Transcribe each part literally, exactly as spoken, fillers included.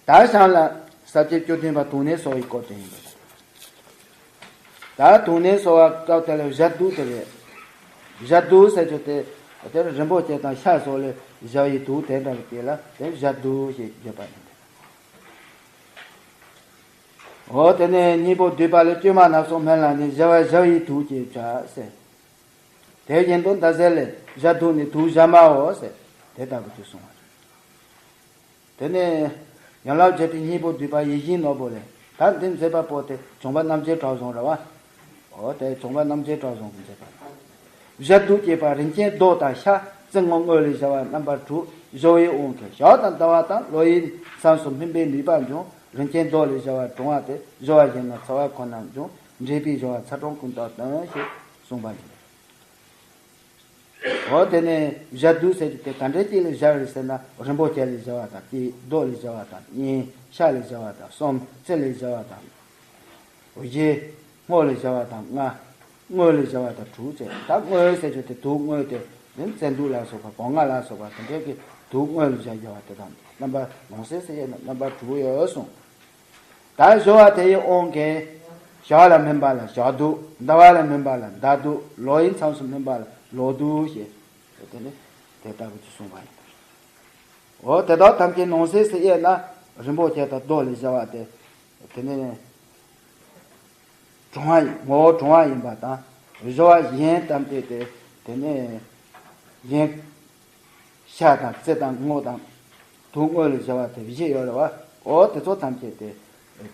ད་གཞན་ལ་ས་བཅད་བཅུ་བདུན་པ་དུག་ནད་གསོ་བའི་སྐོར་དེ་ཡིན་པ་དང་། ད་དུག་ནད་གསོ་བ་སྐབས་དེ་ལ་བཞའ་བདུག་དེ་རེད། བཞའ་བདུག་ཟེར་རྒྱུ་དེ་དེར་རིན་པོ་ཆེ་དང་ཤ་སོགས་ལས་བཞའ་བའི་དུག་དེ་འདྲ་བ་དེ་ལ་དེ་བཞའ་བདུག་ཞེས་བརྗོད་པ་ཡིན། འོ་དེ་ནས་སྙིང་པོ་བསྡུས་པ་ལས་བཅོས་མ་ནག་སོགས་སྨན་ལ་ནི་བཞའ་བ་བཞའ་བའི་དུག་ཅེས་བྱ་ཟེར། དེ་བཞིན་དུ་མདའ་གསེར་ལས་བཞའ་བདུག་ནི་དུག་བཞའ་མའོ་ཟེར། དེ་ལྟ་བུ་ཅིག་གསུངས་པ་རེད། དེ་ནས་ཡན་ལག་བརྒྱད་པའི་སྙིང་པོ་བསྡུས་པ་ཡིད་བཞིན་ནོར་བུ་ལས། ད་འདི་མཛད་པ་པོ་དེ་བྱུང་བ་རྣམ་རྒྱལ་གྲགས་བཟང་རེད་བ། འོ་དེ་བྱུང་བ་རྣམ་རྒྱལ་གྲགས་བཟང་གིས་མཛད་པ་རེད། བཞའ་བདུག་ཅེས་པ་རིན་ཆེན་མདོག་དང་ཤ་རྩི་སྔོ་དངོས་ལས་བཞག་པ་རྣམ་པ་དྲུག་གཞོ་བའི་དབང་གིས་ཞག་དང་ཟླ་བ་དང་ལོ་ཡི་མཚམས་སུ་སྨིན་པའི་ནུས་པ་འབྱུང་། རིན་ཆེན་མདོག་ལས་བཞག་པ་གྲང་བ་སྟེ་བཞོ་བ་བཞིན་ནོ། ཚ་བ་ཁོ་ན་འབྱུང་། འདྲེས་པའི་བཞོ་བ་ཚ་གྲང་ཀུན་ཏུ་བསྟུན་ཞེས་གསུངས་པ་ཡིན། འོ་དེ་ནས་བཞའ་བདུག་ཟེར་གྱི་དེ་ག་འདྲ་ཅིག་ལ་བཞག་རེད་ཟེར་ན། རིན་པོ་ཆེ་ལ་བཞག་པ་དང་གཅིག་མདོག་ལ་བཞག་པ་དང་གཉིས། ཤ་ལ་བཞག་པ་དང་གསུམ། རྩི་ལ་བཞག་པ་དང་བཞི། སྔོ་ལ་བཞག་པ་དང་ལྔ། དངོས་ལ་བཞག་པ་དང་དྲུག་བྱས། ད་དངོས་ཟེར་རྒྱུ་དེ་དུག་དངོས་དེ་ནི་བཙན་དུག་ལ་སོགས་པ་སྒོ་ང་ལ་སོགས་པ་དེ་འདྲའི་གི་དུག་དངོས་ལ་བཞག་བཞག་པ་དེ་དང་རྣམ་པ་ནང་གསེས་སུ་དབྱེ་ན་རྣམ་པ་དྲུག་ཡོད་གསུངས། ད་བཞོ་བ་དེ་ཡི་དབང་གིས་ཞག་ལ་སྨིན་པ་ལ་ཞག་དུག་ཟླ་བ་ལ་སྨིན་པ་ལ་ཟླ་དུག་ལོ་ཡི་མཚམས་སུ་སྨིན་པ་ལ་ལོ་དུག་ཞེས་དེ་ནི་དེ་ལྟ་བུ་ཅིག་གསུངས་པ་ཡིན། འོ་དེ་དག་ཐམས་ཅད་ནང་གསེས་སུ་དབྱེ་ན་རིན་པོ་ཆེ་དང་མདོག་ལ་བཞག་པ་དེ་དེ་ནི་གྲང་བ་ཡིན། ངོ་བོ་གྲང་བ་ཡིན་པ་དང་། བཞོ་བ་གཞན་ཐམས་ཅད་དེ་དེ་ནི་གཞན། ཤ་དང་རྩི་དང་སྔོ་དང་དུག་དངོས་ལ་བཞག་པ་དེ་བཞི་ཡོད་རེད་བ། འོ་དེ་ཚོ་ཐམས་ཅད་དེ་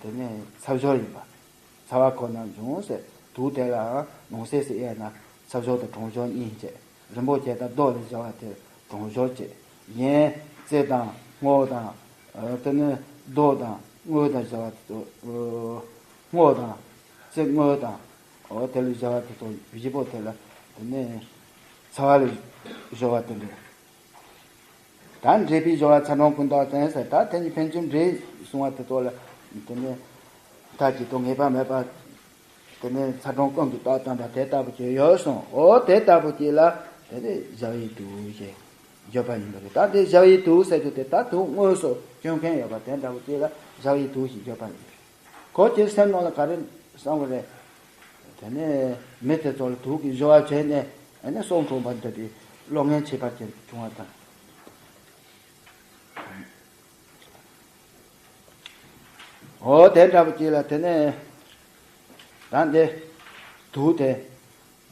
དེ་ནི་ཚ་བཞོ་ཡིན་པ། ཚ་བ་ཁོ་ན་འབྱུང་ཟེར། དུག་དེ་ལའང་ནང་གསེས་སུ་དབྱེ་ན་ཚ་བཞོ་དང་གྲང་བཞོ་གཉིས་བྱས། རིན་པོ་ཆེ་དང་མདོག་ལ་བཞག་པ་དེ་གྲང་བཞོ་བྱས། གཞན་རྩི་དང་སྔོ་དང་། ཨ། དེ་ནི་མདོག་དང་དངོས་དང་བཞག་པ་དེ་ཚོ། ཨ། སྔོ་དང་རྩི་དངོས་དང་། འོ་དེ་ལ་བཞག་པ་དེ་ཚོ་བཞི་པོ་དེ་ལ་དེ་ནི་ཚ་བ་ལ་བཞག་པ་དེ་འདྲ། ད་འདྲེས་པའི་བཞོ་བ་ཚ་གྲང་ཀུན་ཏུ་བསྟུན་ཟེར། ད་དེ་ནི་ཕན་ཚུན་འདྲེས་གསུང་བ་དེ་ཚོ་ལ་དེ་ནི་མཐའ་གཅིག་ཏུ་ངེས་པ་མེད་པ། དེ་ནས་ཚ་གྲང་ཀུན་ཏུ་བསྟུན་པ་དེ་ལྟ་བུ་ཅིག་ཡོད་གསུངས། འོ་དེ་ལྟ་བུ་ཅིག་ལ་དེ་ནས་བཞའ་བའི་དུག་ཞེས་བརྗོད་པ་ཡིན་པ་རེད། ད་དེ་བཞའ་བའི་དུག་ཟེར་རྒྱུ་དེ་ད་དུག་དངོས་སུ་སྐྱོན་མཁན་ཡོད་པ་དེ་འདྲ་བོ་ཅིག་ལ་བཞའ་བའི་དུག་ཞེས་བརྗོད་པ་ཡིན་པ་རེད། ཁོ་ཁྱེད་སེམས་ནང་ལ་ག་རེ་བསམ་གི་རེད། དེ་ནས་མི་དེ་ཚོ་ལ་དུག་གིས་བཞོ་བ་བྱས་ནས་ཨ་ནི་སྲོག་འཕྲོག་པ་འདི་དེ་བློ་ངན་ཁྱད་པར་ཅན་བྱུང་བ་དང་། འོ་དེ་འདྲ་བོ་ཅིག་ལ་དེ་ནས་ད་འདི་དུག་དེ་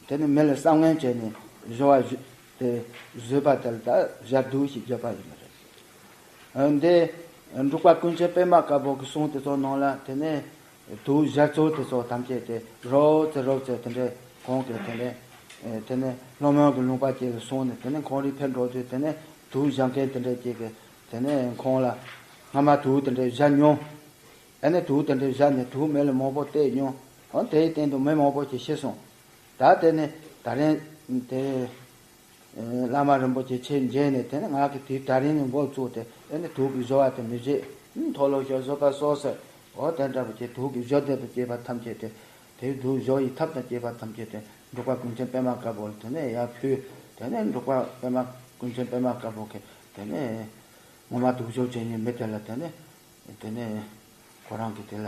དེ་ནི་མི་ལ་བསམ་ངན་བྱས་ནས་བཞོ་བ་བཞོ་དེ་བཟོས་པ་དེ་ལ་ད་བཞའ་དུག་ཞེས་བརྗོད་པ་ཡིན་པ་རེད། འདི་འབྲུག་པ་ཀུན་མཁྱེན་པད་མ་དཀར་པོ་གི་གསུང་དེ་ཚོ་ནང་ལ་དེ་ནས་དུག་བཞའ་ཚུལ་དེ་ཚོ་ཐམས་ཅད་དེ་རོབ་ཙམ་རོབ་ཙམ་དེ་འདྲའི་གོང་གི་དེ་ནས་དེ་ནས་ལྷོ་མོན་གྱི་ལུང་པ་ཅིག་ལ་སོང་ནས་དེ་ནས་ཁོང་རང་ཕེབས་འགྲོ་དུས་དེ་ནས་དུག་བཞའ་མཁན་དེ་འདྲ་ཅིག་གིས་དེ་ནས་ཁོང་ལ་སྔ་མ་དུག་དེ་འདྲ་བཞའ་མྱོང་། ཨ་ནི་དུག་དེ་འདྲ་བཞག་ནས་དུག་མི་ལ་མང་པོ་བལྟས་མྱོང་། འོ་དེའི་སྟེང་དུ་མི་མང་པོ་ཞིག་ཤི་སོང་། ད་དེ་ནི་ད་རིང་དེ་བླ་མ་རིན་པོ་ཆེ་ཆེས་མཇལ་ནས་དེ་ནི་ང་གིས་དུས་ད་རིང་ནས་འགོ་བཙུགས་ཏེ་ཨ་ནི་དུག་གི་བཞོ་བ་དེ་མི་བྱེད། མཐོལ་ལོ་བཤགས་བཟོད་པ་སོགས་ཟེར། འོ་དེ་འདྲ་བོ་ཅིག་དུག་གི་བཞོ་བདེ་དང་བཅས་པ་ཐམས་ཅད་དེ་དེའི་དུག་བཞོ་ཡི་ཐབས་དང་བཅས་པ་ཐམས་ཅད་དེ་འབྲུག་པ་ཀུན་མཁྱེན་པད་མ་དཀར་པོ་ལ་དེ་ནས་ཡར་ཕུལ། དེ་ནས་འབྲུག་པ་པད་མ་ཀུན་མཁྱེན་པད་མ་དཀར་པོ་གིས་དེ་ནས་ངོ་མ་དུག་བཞོ་བྱེད་མཁན་མི་དེ་ལ་དེ་ནས། དེ་ནས་ཁོ་རང་གིས་དེ་ལ་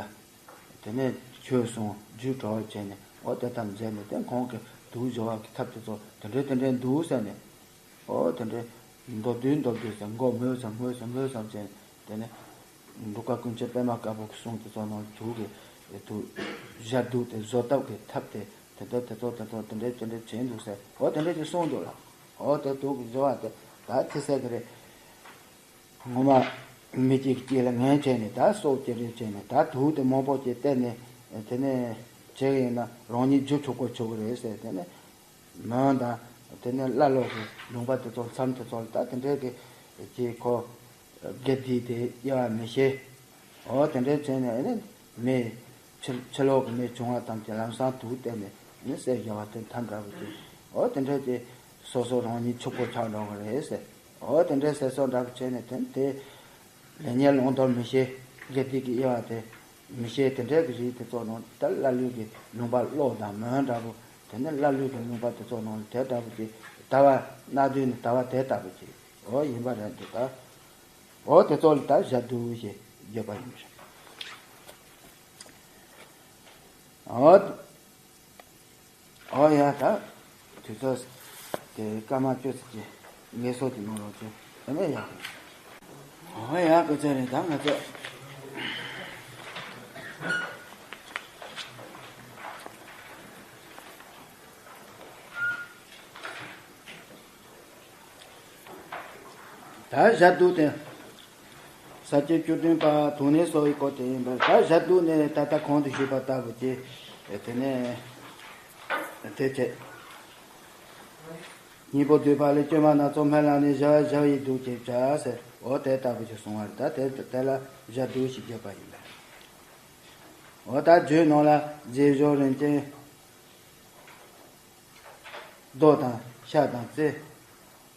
དེ་ནས་ཆོས་གསུངས། རྒྱུད་གྲོལ་བྱས་ནས་འོ་དེ་ལྟར་མཛད་ནས་དེ་ཁོང་གིས་དུག་བཞོ་བ་གི་ཐབས་དེ་ཚོ་དེ་འདྲས་དེ་འདྲས་འདུག་ཟེར་ནས་འོ་དེ་འདྲས་མདོར་བསྡུས་མདོར་བསྡུས་ཟེར་མགོ་སྨོས་ཙམ་སྨོས་ཙམ་སྨོས་ཙམ་བྱས་ནས་དེ་ནས་འབྲུག་པ་ཀུན་མཁྱེན་པད་མ་དཀར་པོ་གི་གསུང་དེ་ཚོ་ནང་དུག་གི་དུག་བཞག་དུག་དེ་བཟོ་ཐབས་ཀྱི་ཐབས་དེ་དེ་ཚོ་དེ་ཚོ་དེ་ཚོ་དེ་འདྲས་དེ་འདྲས་བྱས་འདུག་ཟེར་འོ་དེ་འདྲས་ཀྱི་གསུངས་འདུག་ལ། འོ་དེ་དུག་གི་བཟོ་བ་དེ་ད་ཐི་སེ་གི་རེད། ངོ་མ་མི་གཅིག་གཅིག་ལ་ངན་བྱས་ནས་ད་སྲོག་བཅད་རེས་བྱས་ནས་ད་དུག་དེ་མང་པོ་ཅིག་བསྟེན་ནས་དེ་ནས་བྱས་ཡིན་ན་རང་ཉིད་རྒྱུ་ཆོག་པོ་ཆོག་གི་རེད་ཟེར། དེ་ནས་མོན་དང་དེ་ནས་ཀླ་ཀློ་གི་ལུང་པ་དེ་ཚོ་མཚམས་དེ་ཚོ་ལ་ད་དེ་འདྲའི་གི་ཅིག་ཁོ་དགེ་སྡིག་དེ་དབྱེ་བ་མི་ཤེས། འོ་དེ་འདྲའི་བྱས་ནས་ཨེ་ནས་མི་ཕྱི་ཕྱི་ལོགས་ཀྱི་མི་བྱུང་བ་ཐམས་ཅད་ལམ་སང་དུག་བསྟེན་ནས་ནི་བསད་བཞག་པ་དེ་ཐམས་འདྲ་བོ་ཅིག་འོ་དེ་འདྲའི་ཅིག་སོ་སོ་རང་ཉིད་ཆོག་པོ་ཆགས་འགྲོ་གི་རེད་ཟེར། འོ་དེ་འདྲའི་ཟེར་སོགས་འདྲ་བོ་བྱས་ནས་དེ་དེ་ལས་ཉོན་བླང་དོར་མི་ཤེས། དགེ་སྡིག་གི་དབྱེ་བ་དེ་མི་ཤེས། དེ་འདྲའི་གི་རིགས་དེ་ཚོ་ནང་ད་ཀླ་ཀློའི་གི་ལུང་པ་ཀློ་དང་མོན་འདྲ་བོ་དེ་ནི་ཀླ་ཀློའི་གི་ལུང་པ་དེ་ཚོ་ནང་དེ་འདྲ་བོ་ཅིག་ལྟ་བ་སྣ་བདུན་ནི་ལྟ་བ་དེ་ལྟ་བུ་ཅིག་འོ་ཡིན་པ་རེད་འདུག་ད། འོ་དེ་ཚོ་ལ་ད་བཞག་འདུག་ཞེས་ བརྗོད་པ་ཡིན་པ་རེད། འོ། ཨོ་ཡ། ད་དུས་ཚོད་དེ་སྐར་མ་བཅུ་ཙམ་གྱི་ངལ་གསོ་དེ་གནང་རོགས་བྱེད། དེ་ནས་ཡ། ཨོ་ཡ། སྐུ་ཚེ་རིང་། ད་ང་ཚོ་ད་ཞག་དུས་དེ། ས་བཅད་བཅུ་བདུན་པ་དུག་ནད་གསོ་བའི་སྐོར་དེ་ཡིན་པར། ད་ཞག་དུས་ནས་ད་ལྟ་གོང་དུ་ཞུས་པ་ལྟ་བུ་སྟེ། དེ་ནས་དེ་བྱས། སྙིང་པོ་བསྡུས་པ་ལས། བཅོས་མ་སྣ་ཚོགས་སྨན་བླངས་ནས། བཞི་བ་བཞི་བའི་དུག་བྱས་བྱ་ཟེར། འོ་དེ་ལྟ་བུ་ཞིག་གསུངས་པ་རེད། ད་དེ་དེ་ལ་ཞག་དུས་ཞེས་བརྗོད་པ་ཡིན་པས། འོ་ད་རྒྱུད་ནང་ལ་རྗེས་གཞུག་རིམ་གྱིས། རྡོ་དང་ཤ་དང་རྩི།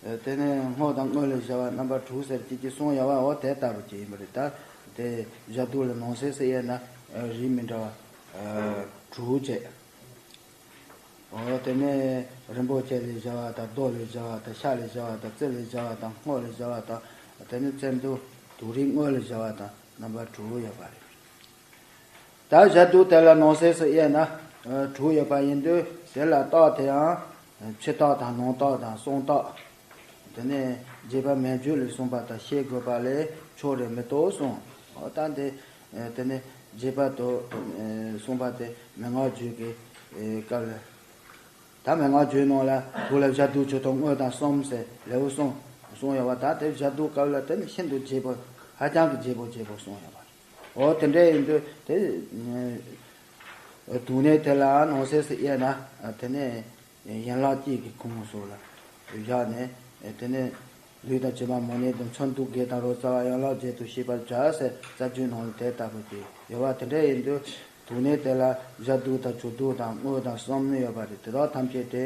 དེ་ནས་སྔོ་དང་སྔོ་ལས་བྱ་བ་རྣམ་པ་དྲུག་ཟེར་གྱི་གསུངས་ཡོད་པ། འོ་དེ་ལྟ་བུ་ཅིག་ཡིན་པ་རེད། ད་དེ་ཞག་དུས་ལ་ནང་གསེས་སུ་དབྱེ་ན་རིགས་མི་འདྲ་བ་དྲུག་བྱས། འོ་དེ་ནས་རིན་པོ་ཆེ་ལས་བྱ་བ་དང་། རྡོ་ལས་བྱ་བ་དང་། ཤ་ལས་བྱ་བ་དང་། རྩི་ལས་བྱ་བ་དང་། སྔོ་ལས་བྱ་བ་དང་། དེ་ནས་བཙན་དུག་དུག་རིགས་དངོས་ལས་བྱ་བ་དང་། རྣམ་པ་དྲུག་ཡོད་པ་རེད། ད་ཞག་དུས་དེ་ལ་ནང་གསེས་སུ་དབྱེ་ན་དྲུག་ཡོད་པ་ཡིན་དུས། དེ་ལ་རྟགས་དེ་ཡང་ཕྱི་རྟགས་དང་ནང་རྟགས་དང་གསང་རྟགས། དེ་ནས་རྗེས་དཔག་མན་ཇུ་ལས་གསུངས་པ་དང་། ཤེས་དགོས་པ་ལས་ཕྱོགས་རིས་མི་རྟོག་གསུངས། འོ་ད་འདི་དེ་ནས་རྗེས་དཔག་ཏུ་གསུངས་པ་དེ་མན་ངག་རྒྱུད་ཀྱི་སྐབས་ལ། ད་མན་ངག་རྒྱུད་ནང་ལ་དུག་ལ་ཞག་དུས་ཆུ་དང་དངོས་དང་གསུམ་ཟེར་ལེའུ་གསུམ་གསུངས་ཡོད་པ། ད་དེ་ཞག་དུས་སྐབས་ལ་དེ་ནི་ཤིན་ཏུ་རྒྱས་པོ། ཧ་ཅང་གི་རྒྱས་པོ་རྒྱས་པོ་གསུངས་ཡོད་པ། འོ་དེ་འདྲ་ཡིན་དུས་དེ་དུག་ནད་དེ་ལ་ནང་གསེས་སུ་དབྱེ་ན། དེ་ནས་ཡན་ལག་བརྒྱད་ཀྱི་ཁོངས་སུ་ལ་བཞག་ནས། དེ་ནས་ལུས་དང་། བྱེ་སྨྲ་མོ་ནད་དང་། མཚོན་དུག་བརྒྱད་དང་། རོ་ཙ་བ་ཡན་ལག་བརྒྱད་དུ་ཤེས་པར་བྱ་ཟེར་རྩ་རྒྱུད་ནང་ལ་དེ་ལྟ་བུ་ཅིག་ཡོད་པ། དེ་འདྲ་ཡིན་དུས་དུག་ནད་དེ་ལ་ཞག་དུས་དང་ཆུ་དུས་དང་དངོས་དང་གསུམ་ནི་ཡོད་པ་རེད། དེ་དག་ཐམས་ཅད་དེ་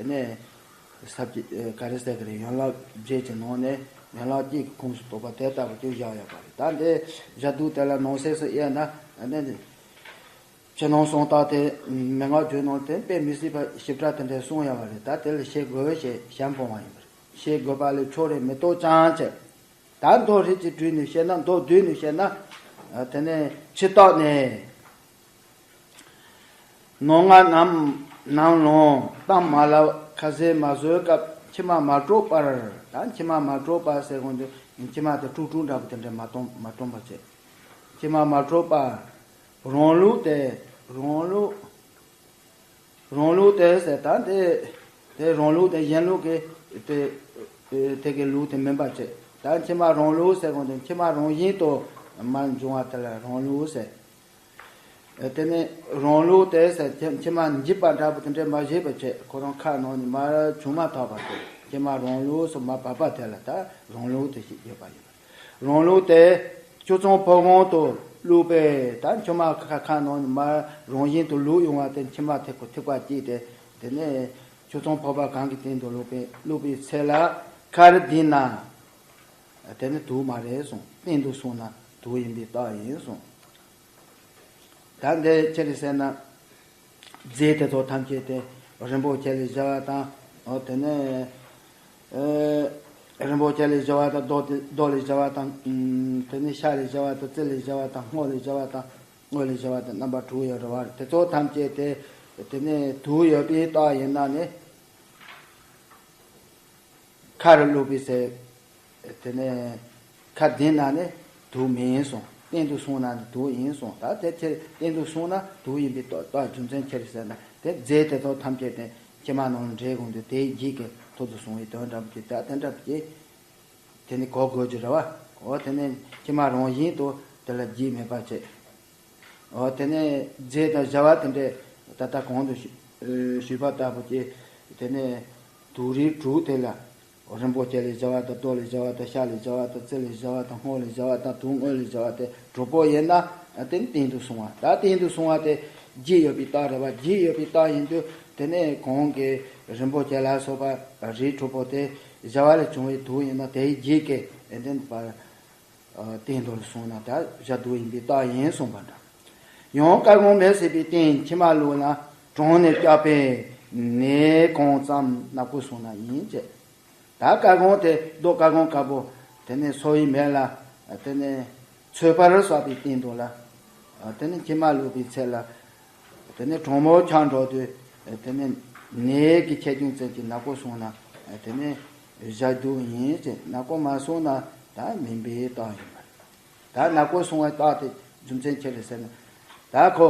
ནས་ས་བཅད་ག་རེ་ཟེར་གི་རེད། ཡན་ལག་བརྒྱད་ཀྱི་ནང་ནས་ཡན་ལག་བརྒྱད་ཀྱི་ཁོངས་སུ་གཏོགས་པ་དེ་ལྟ་བུ་དེ་བཞག་ཡོད་པ་རེད། ད་འདི་ཞག་དུས་དེ་ལ་ནང་གསེས་སུ་དབྱེ་ན། ཨ་ནི་ཕྱི་ནང་གསང་རྟགས་དེ་མན་ངག་རྒྱུད་ནང་དེ་དཔེ་མི་སྲིད་པ་ཞིབ་ཕྲ་དེ་འདྲ་གསུངས་ཡོད་པ་རེད། ད་དེ་ལ་ཤེས་དགོས་ཞེས་ཞལ་འཕངས་པ་ཡིན་པ་རེད། ཤེས་དགོས་པ་ལས་ཕྱོགས་རིས་མི་རྟོག་ཅང་བྱེད། ད་མདོ་རིགས་ཀྱི་བསྡུས་ནས་བཤད་ན། མདོ་བསྡུས་ནས་བཤད་ན། དེ་ནས་ཕྱི་རྟགས་ནས། ནང་ང་ནམ་ནམ་ལངས་གཏམ་མ་ལབ། ཁ་ཟས་མ་ཟོས་སྐབས་མཆི་མ་མ་དཀྲོགས་པར། ད་མཆི་མ་མ་དཀྲོགས་པ་ཟེར་གོང་དུ་མཆི་མ་དེ་དཀྲུག་དཀྲུག་འདྲ་པོ་དེ་འདྲ་མ་གཏོང་མ་གཏོང་པ་བྱེད། མཆི་མ་མ་དཀྲོགས་པ། རང་ལུགས་དེ། རང་ལུགས། རང་ལུགས་དེ་ཟེར། ད་དེ་དེ་རང་ལུགས་དེ་གཞན་ལུགས་ཀྱི་དེ་དེ་གི་ལུགས་དེ་མིན་པ་བྱེད། ད་མཆི་མ་རང་ལུགས་ཟེར་གོང་དུ་མཆི་མ་རང་བཞིན་དུ་མར་འབྱུང་བ་དེ་ལ་རང་ལུགས་ཟེར། དེ་ནས་རང་ལུགས་དེ་ཟེར། མཆི་མ་འཇིབ་པ་འདྲ་པོ་དེ་འདྲ་མ་བྱེད་པ་བྱེད། ཁོ་རང་ཁ་ནང་ནས་མར་བྱུང་མ་ཐག་པ་དེ་མཆི་མ་རང་ལུགས་སུ་མར་བབས་པ་དེ་ལ་ད་རང་ལུགས་དེ་ཞེས་བརྗོད་པ་ཡིན། རང་ལུགས་དེ་ཆུ་ཚང་ཕོ་སྒང་དུ་བླུགས་པས། ད་མཆི་མ་ཁ་ཁ་ནང་ནས་མར་རང་བཞིན་དུ་ལུད་ཡོང་བ་དེ་མཆི་མ་དེ་ཁོ་ཐིགས་པ་གཅིག་དེ། དེ་ནས་ཆུ་ཚང་ཕོར་པ་གང་གི་སྟེང་དུ་བླུགས་པའི་བླུགས་པའི་ཚེ་ལ་ཁ་རུ་ལྡིང་ན། དེ་ནི་དུག་མ་རེད་གསུངས། སྟེང་དུ་སོང་ན་དུག་ཡིན་པའི་རྟགས་ཡིན་གསུངས། ད་འདི་ཅི་རེད་ཟེར་ན། རྫས་དེ་ཚོ་ཐམས་ཅད་དེ་རིན་པོ་ཆེ་ལས་བྱ་བ་དང་། འོ་དེ་ནས་ཨེ་རིན་པོ་ཆེ་ལས་བྱ་བ་དང་། རྡོ་དེ་རྡོ་ལས་བྱ་བ་དང་། ཨུམ་དེ་ནས་ཤ་ལས་བྱ་བ་དང་། རྩི་ལས་བྱ་བ་དང་། སྔོ་ལས་བྱ་བ་དང་། དངོས་ལས་བྱ་བ་དང་། རྣམ་པ་དྲུག་ཡོད་རེད་བ། དེ་ཚོ་ཐམས་ཅད་དེ་དེ་ནས་དུག་ཡོད་པའི་རྟགས་ཡིན་ན་ནི། ཁ་རུ་བླུགས་པའི་ཚེ། དེ་ནས་ཁ་ལྡིང་ན་ནི་དུག་མིན་གསུངས། སྟེང་དུ་སོང་ན་ནི་དུག་ཡིན་གསུངས། ད་དེ་ཁྱེད་སྟེང་དུ་སོང་ན་དུག་ཡིན་པའི་རྟགས་རྟགས་རྒྱུ་མཚན་ཅི་རེད་ཟེར་ན། དེ་རྫས་དེ་ཚོ་ཐམས་ཅད་དེ་མཆི་མ་ནང་འདྲེས་གོང་དུ་དེའི་རྗེས་ཀྱི་ཐོག་ཏུ་སོང་བའི་དོན་འདྲ་པོ་ཅིག་ད་དེ་འདྲ་པོ་ཅིག་དེ་ནི་གོ་དགོས་ཀྱི་རེད་བ། འོ་དེ་ནི་མཆི་མ་རང་བཞིན་དུ་དེ་ལ་རྗེས་མེད་པ་བྱེད། འོ་དེ་ནས་རྫས་དང་བྱ་བ་དེ་འདྲས་ད་ལྟ་གོང་དུ་ཞུ་ཞུས་པ་ལྟ་བུ་སྟེ། དེ་ནས་དུག་རིགས་དྲུག་དེ་ལ་རིན་པོ་ཆེ་ལས་བྱ་བ་དང་། རྡོ་ལས་བྱ་བ་དང་། ཤ་ལས་བྱ་བ་དང་། རྩི་ལས་བྱ་བ་དང་། སྔོ་ལས་བྱ་བ་དང་། དུག་དངོས་ལས་བྱ་བ་དེ་དྲུག་པོ་ཡིན་ན། དེ་ནི་སྟེང་དུ་སོང་བ། ད་སྟེང་དུ་སོང་བ་དེ་རྗེས་ཡོད་པའི་རྟགས་རེད་བ། རྗེས་ཡོད་པའི་རྟགས་ཡིན་དུས་དེ་ནས་གོང་གི་རིན་པོ་ཆེ་ལ་སོགས་པ་རིགས་དྲུག་པོ་དེ་བྱ་བ་ལས་བྱུང་བའི་དུག་ཡིན་ན་དེའི་རྗེས་ཀྱི་དེ་ནི་པ། སྟེང་དུ་སོང་ན་ད་བྱ་དུག་ཡིན་པའི་རྟགས་ཡིན་གསུངས་པ་འདྲ། ཡང་དཀར་གོང་མེ་བསྲེགས་པའི་སྟེང་མཆི་མ་བླུགས་ན། གྲང་ནས་སྐྱ་པས་ནད་གང་ཙམ་ནག་པོ་སོང་ན་ཡིན་ཅེས། ད་དཀར་གོང་དེ་རྡོ་དཀར་གོང་དཀར་པོ་དེ་ནས་སོ་བའི་མེ་ལ་དེ་ནས་ ཚོད་པར་བསགས་པའི་སྟེང་དུ་ལ། དེ་ནི་ཁྱིམ་མ་ལུས་པའི་ཚེ་ལ། དེ་ནི་གྲང་མོ་ཆགས་འགྲོ་དུས། དེ་ནི་ནད་ཀྱི་ཆེ་ཆུང་ཙམ་གྱིས་ནག་པོ་སོང་ན། དེ་ནི་བཞག་སྡུག་ཡིན་ཅེས། ནག་པོ་མ་སོང་ན་ད་སྨན་པའི་རྟགས་ཡིན་པ་རེད། ད་ནག་པོ་སོང་བའི་རྟགས་དེ་རྒྱུ་མཚན་ཅི་རེད་ཟེར་ན། ད་ཁོ།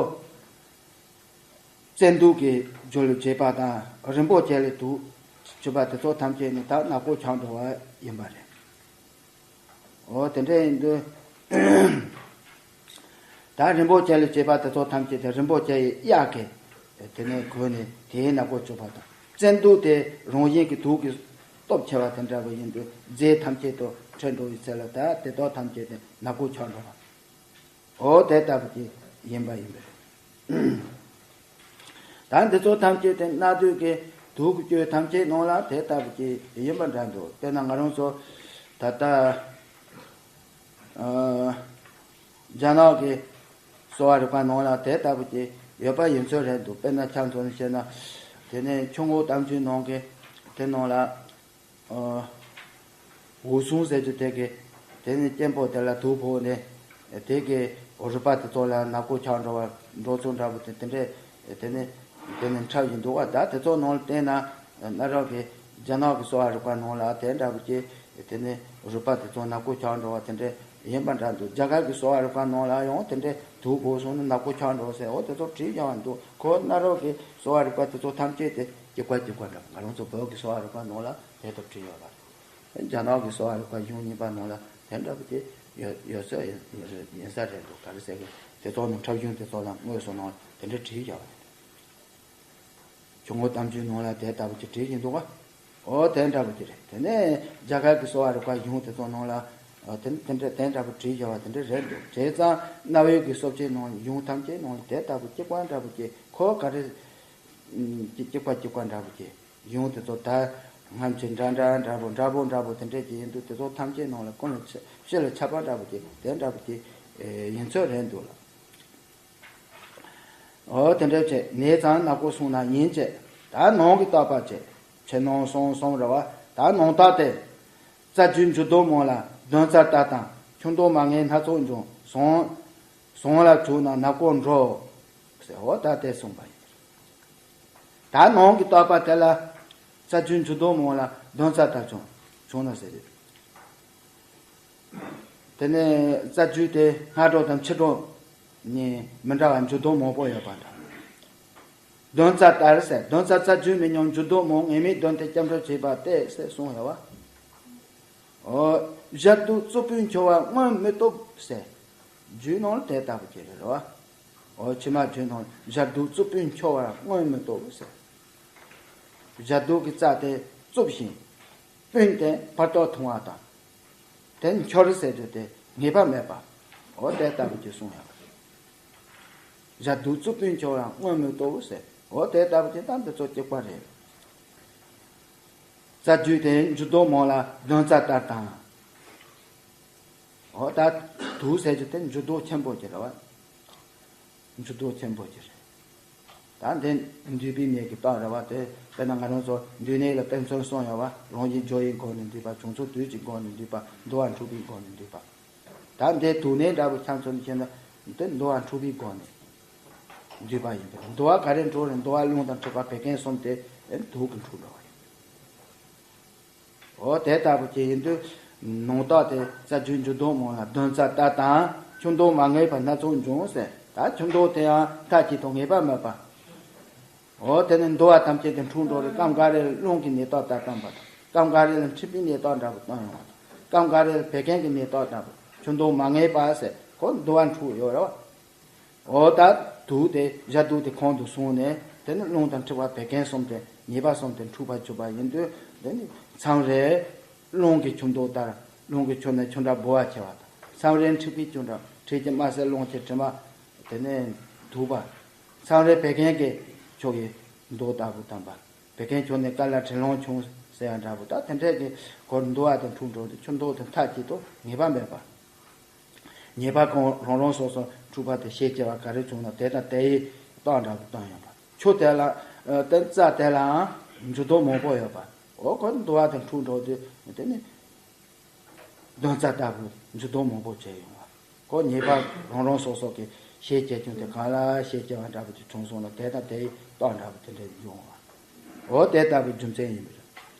བཙན་དུག་གི་རྒྱུ་ལ་བྱེད་པ་དང་། རིན་པོ་ཆེ་ལ་དུག་བྱེད་པ་དེ་ཚོ་ཐམས་ཅད་ནི་ད་ནག་པོ་ཆགས་འགྲོ་བ་ཡིན་པ་རེད། འོ་དེ་འདྲ་ཡིན་དུས། ད་རིན་པོ་ཆེ་ལ་བྱེད་པ་དེ་ཚོ་ཐམས་ཅད་དེ་རིན་པོ་ཆེ་ཡི་གཡའ་གི་དེ་ནས་གོས་ནས་དེའི་ནག་པོ་བཅུག་པ་དང་། བཙན་དུག་དེ་རང་བཞིན་གྱི་དུག་གི་སྟོབས་ཆེ་བ་དེ་འདྲ་བ་ཡིན་དུས། རྫས་ཐམས་ཅད་དུ་འཕྲད་འགྲོ་བའི་ཚེ་ལ་ད་དེ་དག་ཐམས་ཅད་དེ་ནག་པོ་ཆགས་འགྲོ་བ། འོ་དེ་ལྟ་བུ་ཅིག་ཡིན་པ་ཡིན་པ་རེད། ད་འདི་ཚོ་ཐམས་ཅད་དེ་སྣ་བདུད་ཀྱི་དུག་གི་སྐྱོན་ཐམས་ཅད་ནང་ལ་དེ་ལྟ་བུ་ཅིག་ཡིན་པ་འདྲ་འདུག་དཔེར་ན་ང་རང་ཚོ་ད་ལྟ་ཨ་རྒྱ་ནག་གི་གསོ་བ་རིག་པ་ནང་ལ་དེ་ལྟ་བུ་ཅིག་ཡོད་པ་ཡིན་ཚོད་རེད་འདུག་དཔེར་ན་ཆ་མཚོན་ནས་བཤད་ན། དེ་ནས་ཆུ་འགོ་གཏམ་རྒྱུད་ནང་གི་དེ་ནང་ལ། འོད་སྲུང་ཟེར་རྒྱུ་དེ་གིས་དེ་ནི་སྐྱེན་པོ་དེ་ལ་དུག་ཕོག་ནས། དེ་གི་རུས་པ་དེ་ཚོ་ལ་ནག་པོ་ཆགས་འགྲོ་བ་འགྲོ་ཚུལ་འདྲ་པོ་དེ་དེ་འདྲས་དེ་ནི་དེ་ནི་འཁྲབ་ཡིན་འདུག་བ། ད་དེ་ཚོ་ནང་ལ་བལྟས་ན། གནའ་རབས་ཀྱི་རྒྱ་ནག་གི་གསོ་བ་རིག་པ་ནང་ལ་དེ་འདྲ་པོ་ཅིག་དེ་ནི་རུས་པ་དེ་ཚོ་ནག་པོ་ཆགས་འགྲོ་བ་དེ་འདྲས་ཡིན་པ་འདྲ་འདུག་རྒྱ་གར་གྱི་གསོ་བ་རིག་པ་ནང་ལ་ཡང་དེ་འདྲས་དུག་ཕོག་སོང་ན་ནག་པོ་ཆགས་འགྲོ་ཟེར། འོ་དེ་ཚོ་བྲིས་བཞག་པ་འདུག་ཁོ་གནའ་རབས་ཀྱི་གསོ་བ་རིག་པ་དེ་ཚོ་ཐམས་ཅད་དེ་གཅིག་པ་གཅིག་པ་འདྲ། ང་རང་ཚོ་བོད་ཀྱི་གསོ་བ་རིག་པ་ནང་ལ་དེ་ལྟར་བྲིས་ཡོད་པ་རེད། རྒྱ་ནག་གི་གསོ་བ་རིག་པ་གཞུང་གཉིས་པ་ནང་ལ་དེ་འདྲ་པོ་དེ་ཡོད་ཡོད་ཚོད་ཡིན་ཡིན་ས་རེད་འདུག་ག་རེ་ཟེར་གི་དེ་ཚོ་ནི་འཁྲབ་གཞུང་དེ་ཚོ་ལ་དངོས་སུ་ནང་དེ་འདྲ་བྲིས་བཞག་པ་རེད། ཆུ་འགོ་གཏམ་རྒྱུད་ནང་ལ་དེ་ལྟ་བུ་ཅིག་བྲིས་ཡིན་འདུག་ག་འོ་དེ་འདྲ་པོ་ཅིག་རེད། དེ་ནས་རྒྱ་གར་གྱི་གསོ་བ་རིག་པ་གཞུང་དེ་ཚོ་ནང་ལ་ཨ་དེ་དེ་འདྲ་དེ་འདྲ་པོ་བྲིས་བཞག་པ་དེ་འདྲ་རེད་འདུག་བྱས་ཙང་གནའ་བོའི་གི་སྲོལ་འབྱེད་ནང་གཞུང་ཐམས་ཅད་ནང་ལ་དེ་ལྟ་བུ་གཅིག་པ་འདྲ་པོ་ཅིག་ཁོ་ག་རེ་ཨམ་གཅིག་གཅིག་པ་གཅིག་པ་འདྲ་པོ་ཅིག་གཞུང་དེ་ཚོ་ད་སྔ་ཕྱི་འདྲ་འདྲ་འདྲ་པོ་འདྲ་པོ་འདྲ་པོ་དེ་འདྲས་ཅིག་ཡིན་དུས། དེ་ཚོ་ཐམས་ཅད་ནང་ལ་ཀུན་ལ་ཆ་སྤྱི་ལ་ཆ་པ་འདྲ་པོ་ཅིག་དེ་འདྲ་པོ་ཅིག་ཨེ་ཡིན་ཚོད་རེད་འདུག་ལ། འོ་དེ་འདྲ་བྱས་ནས་ཙང་ནག་པོ་སོང་ན་ཡིན་བྱས། ད་ནང་གི་བརྟག་པ་བྱས། ཕྱི་ནང་གསང་གསུམ་རེད་བ། ད་ནང་བརྟག་དེ། རྩ་རྒྱུས་འཇུ་ལྡོག་མང་ལ་བདུན་རྩ་ལྟར་དང་། ཆུ་ལྡོག་མ་ངེས་སྣ་ཚོགས་འབྱུང་། ཟངས་ཟངས་ལ་བྱུགས་ན་ནག་པོ་འགྲོ། ཟེར། འོ་ད་དེ་གསུངས་པ་ཡིན། ད་ནང་གི་བརྟག་པ་དེ་ལ་རྩ་རྒྱུས་འཇུ་ལྡོག་མང་ལ་བདུན་རྩ་ལྟར་བྱུང་བྱུང་ན་ཟེར། དེ་ནས་རྩ་རྒྱུས་དེ་སྔ་དྲོ་དང་ཕྱི་དྲོ་གཉིས་མི་འདྲ་བ་འཇུ་ལྡོག་མང་པོ་ཡོད་པ་འདྲ། བདུན་རྩ་ལྟར་ཟེར། བདུན་རྩ་རྩ་རྒྱུས་མི་ཉམས་འཇུ་ལྡོག་མང་། ངེས་མེད་བདུན་དེ་སྐྱབས་འགྲོ་བྱེད་པ་སྟེ་ཟེར་གསུངས་ཡོད་བ། འོ། བཞག་སྡུག་རྩུབ་པོས་འཁྱོར་བ་སྔོན་མི་ལྟོགས་ཟེར། རྒྱུད་ནང་ལ་དེ་ལྟ་བུ་ཅིག་རེད་བ། འོ། ཕྱི་མ་རྒྱུད་ནང་བཞག་སྡུག་རྩུབ་པོས་འཁྱོར་བ་སྔོན་མི་ལྟོགས་ཟེར། བཞག་སྡུག་གི་རྩ་དེ་རྩུབ་ཞིང་སྤུན་དེ་བར་དོ་ཐུང་བ་དང་། དེ་འཁྱོར་ཟེར་རྒྱུ་དེ་ངེས་པ་མེད་པ། འོ་དེ་ལྟ་བུ་ཅིག་གསུངས་ཡོད་པ་རེད། བཞག་སྡུག་རྩུབ་པོས་འཁྱོར་བ་སྔོན་མི་ལྟོགས་ཟེར། འོ་དེ་ལྟ་བུ་ཅིག་ད་འདི་ཚོ་གཅིག་པ་རེད། རྩ་རྒྱུས་དེ་འཇུ་ལྡོག་མང་ལ་བདུན་རྩ་ལྟར་དང་། འོ་ད་དུག་ཟེར་རྒྱུ་དེ་འཇུ་ལྡོག་ཆེན་པོ་ཅིག་རེད་བ། འཇུ་ལྡོག་ཆེན་པོ་ཅིག་རེད། ད་འདི་འདུས་པའི་ནད་ཀྱི་རྟགས་རེད་བ། དེ་དཔེར་ན་ང་རང་ཚོ་འདུས་ནད་ལ་དཔེ་མཚོན་གསུངས་ཡོད་བ། རང་བཞིན་འཇུ་བའི་སྒོ་ནས་འདུས་པ། བྱུང་ཚུལ་དུས་ཀྱི་སྒོ་ནས་འདུས་པ། འདུ་བ་འཁྲུགས་པའི་སྒོ་ནས་འདུས་པ། ད་འདི་དུག་ནད་འདྲ་པོ་ཆ་མཚོན་བྱས་ན་འདི་འདུ་བ་འཁྲུགས་པའི་སྒོ་ནས་འདུས་པ་ཡིན་པས། འདུ་བ་ག་རེ་འཁྲུགས་རེད། འདུ་བ་རླུང་དང་འཁྲུགས་པ་བད་ཀན་གསུམ་དེ་དུག་གིས་འཁྲུགས་འགྲོ་བ་ཡིན། འོ་དེ་ལྟ་བུ་ཅིག་ཡིན་དུས། ནང་རྟགས་དེ་རྩ་རྒྱུས་འཇུ་ལྡོག་མང་ལ་བདུན་རྩ་ལྟར་དང་། ཆུ་ལྡོག་མ་ངེས་པ་སྣ་ཚོགས་འབྱུང་ཟེར། ད་ཆུ་ལྡོག་དེ་ཡང་མཐའ་གཅིག་ཏུ་ངེས་པ་མེད་པ། འོ་དེ་ནི་འདུ་བ་ཐམས་ཅད་དེ་འཁྲུགས་འགྲོ་རེད། སྐབས་འགའ་རེ་ལ་རླུང་གི་ནད་རྟགས་ལྟར་སྟོན་པ་དང་། སྐབས་འགའ་རེ་ལ་མཁྲིས་པའི་ནད་རྟགས་འདྲ་པོ་སྟོན་ཡོང་བ་དང་། སྐབས་འགའ་རེ་ལ་བད་ཀན་གྱི་ནད་རྟགས་འདྲ་པོ། ཆུ་ལྡོག་མ་ངེས་པ་ཟེར། ཁོ་འདུ་བ་འཁྲུགས་ཡོད་རེད་བ། འོ་ད་དུག་དེ་བཞག་སྡུག་དེ་གོང་དུ་སོང་ནས། དེ་ནི་རླུང་དང་མཁྲིས་པ་བད་ཀན་གསུམ་དེ་ཉེས་པ་གསུམ་དེ་འཁྲུགས་པར་གྱུར་པ་ཡིན་དུས། དེ་ནི་མཚམས་རེ་རླུང་གི་ཆུ་ལྡོག་ལྟར། རླུང་གི་ཆུ་ནི་ཆུ་འདྲ་ལྦུ་བ་ཆེ་བ་དང་། མཚམས་རེ་མཁྲིས་པའི་ཆུ་འདྲ། མཁྲིས་ཀྱི་རྨ་བྱའི་རླུང་ཆེ་དྲི་མ་དེ་ནི་དུག་པ། མཚམས་རེ་བད་ཀན་གྱི་ཆུ་ཡི་མདོག་ལྟ་བུ་དམ་པ། བད་ཀན་ཆུ་ནི་དཀར་ལ་དྲི་ལོང་ཆུང་ཟེར་ཡ་འདྲ་པོ། ད་དེ་འདྲས་ཀྱི་སྐོར་འདུ་བ་དེ་འཁྲུགས་འགྲོ་དུས། ཆུ་ལྡོག་དེ་མཐའ་གཅིག་ཏུ་ངེས་པ་མེད་པ། ཉེས་པ་གང་རང་རང་སོ་སོར་འཁྲུགས་པ་དེ་ཤས་ཆེ་བ་ག་རེ་བྱུང་ན་དེ་དང་དེ་ཡི་རྟགས་འདྲ་པོ་སྟོན་ཡོང་བ། ཆུ་དེ་ལ་ཨ་དེ་རྩ་དེ་ལའང་འཇུ་ལྡོག་མང་པོ་ཡོད་པ། འོ་ཁོ་འདུ་བ་དེ་འཁྲུགས་འགྲོ་དུས་དེ་ནི་བདུན་རྩ་ལྟ་བུ་འཇུ་ལྡོག་མང་པོ་བྱས་ཡོང་བ། ཁོ་ཉེས་པ་རང་རང་སོ་སོ་གི་ཤེས་བྱེད་ཀྱང་དེ་གང་ལ་ཤེས་བྱེད་པ་འདྲ་པོ་དེ་བྱུང་སོང་ལ་དེ་དང་དེའི་རྟགས་འདྲ་པོ་དེ་འདྲ་འབྱུང་བ། འོ་དེ་ལྟ་བུའི་རྒྱུ་མཚན་ཡིན་པ་རེད།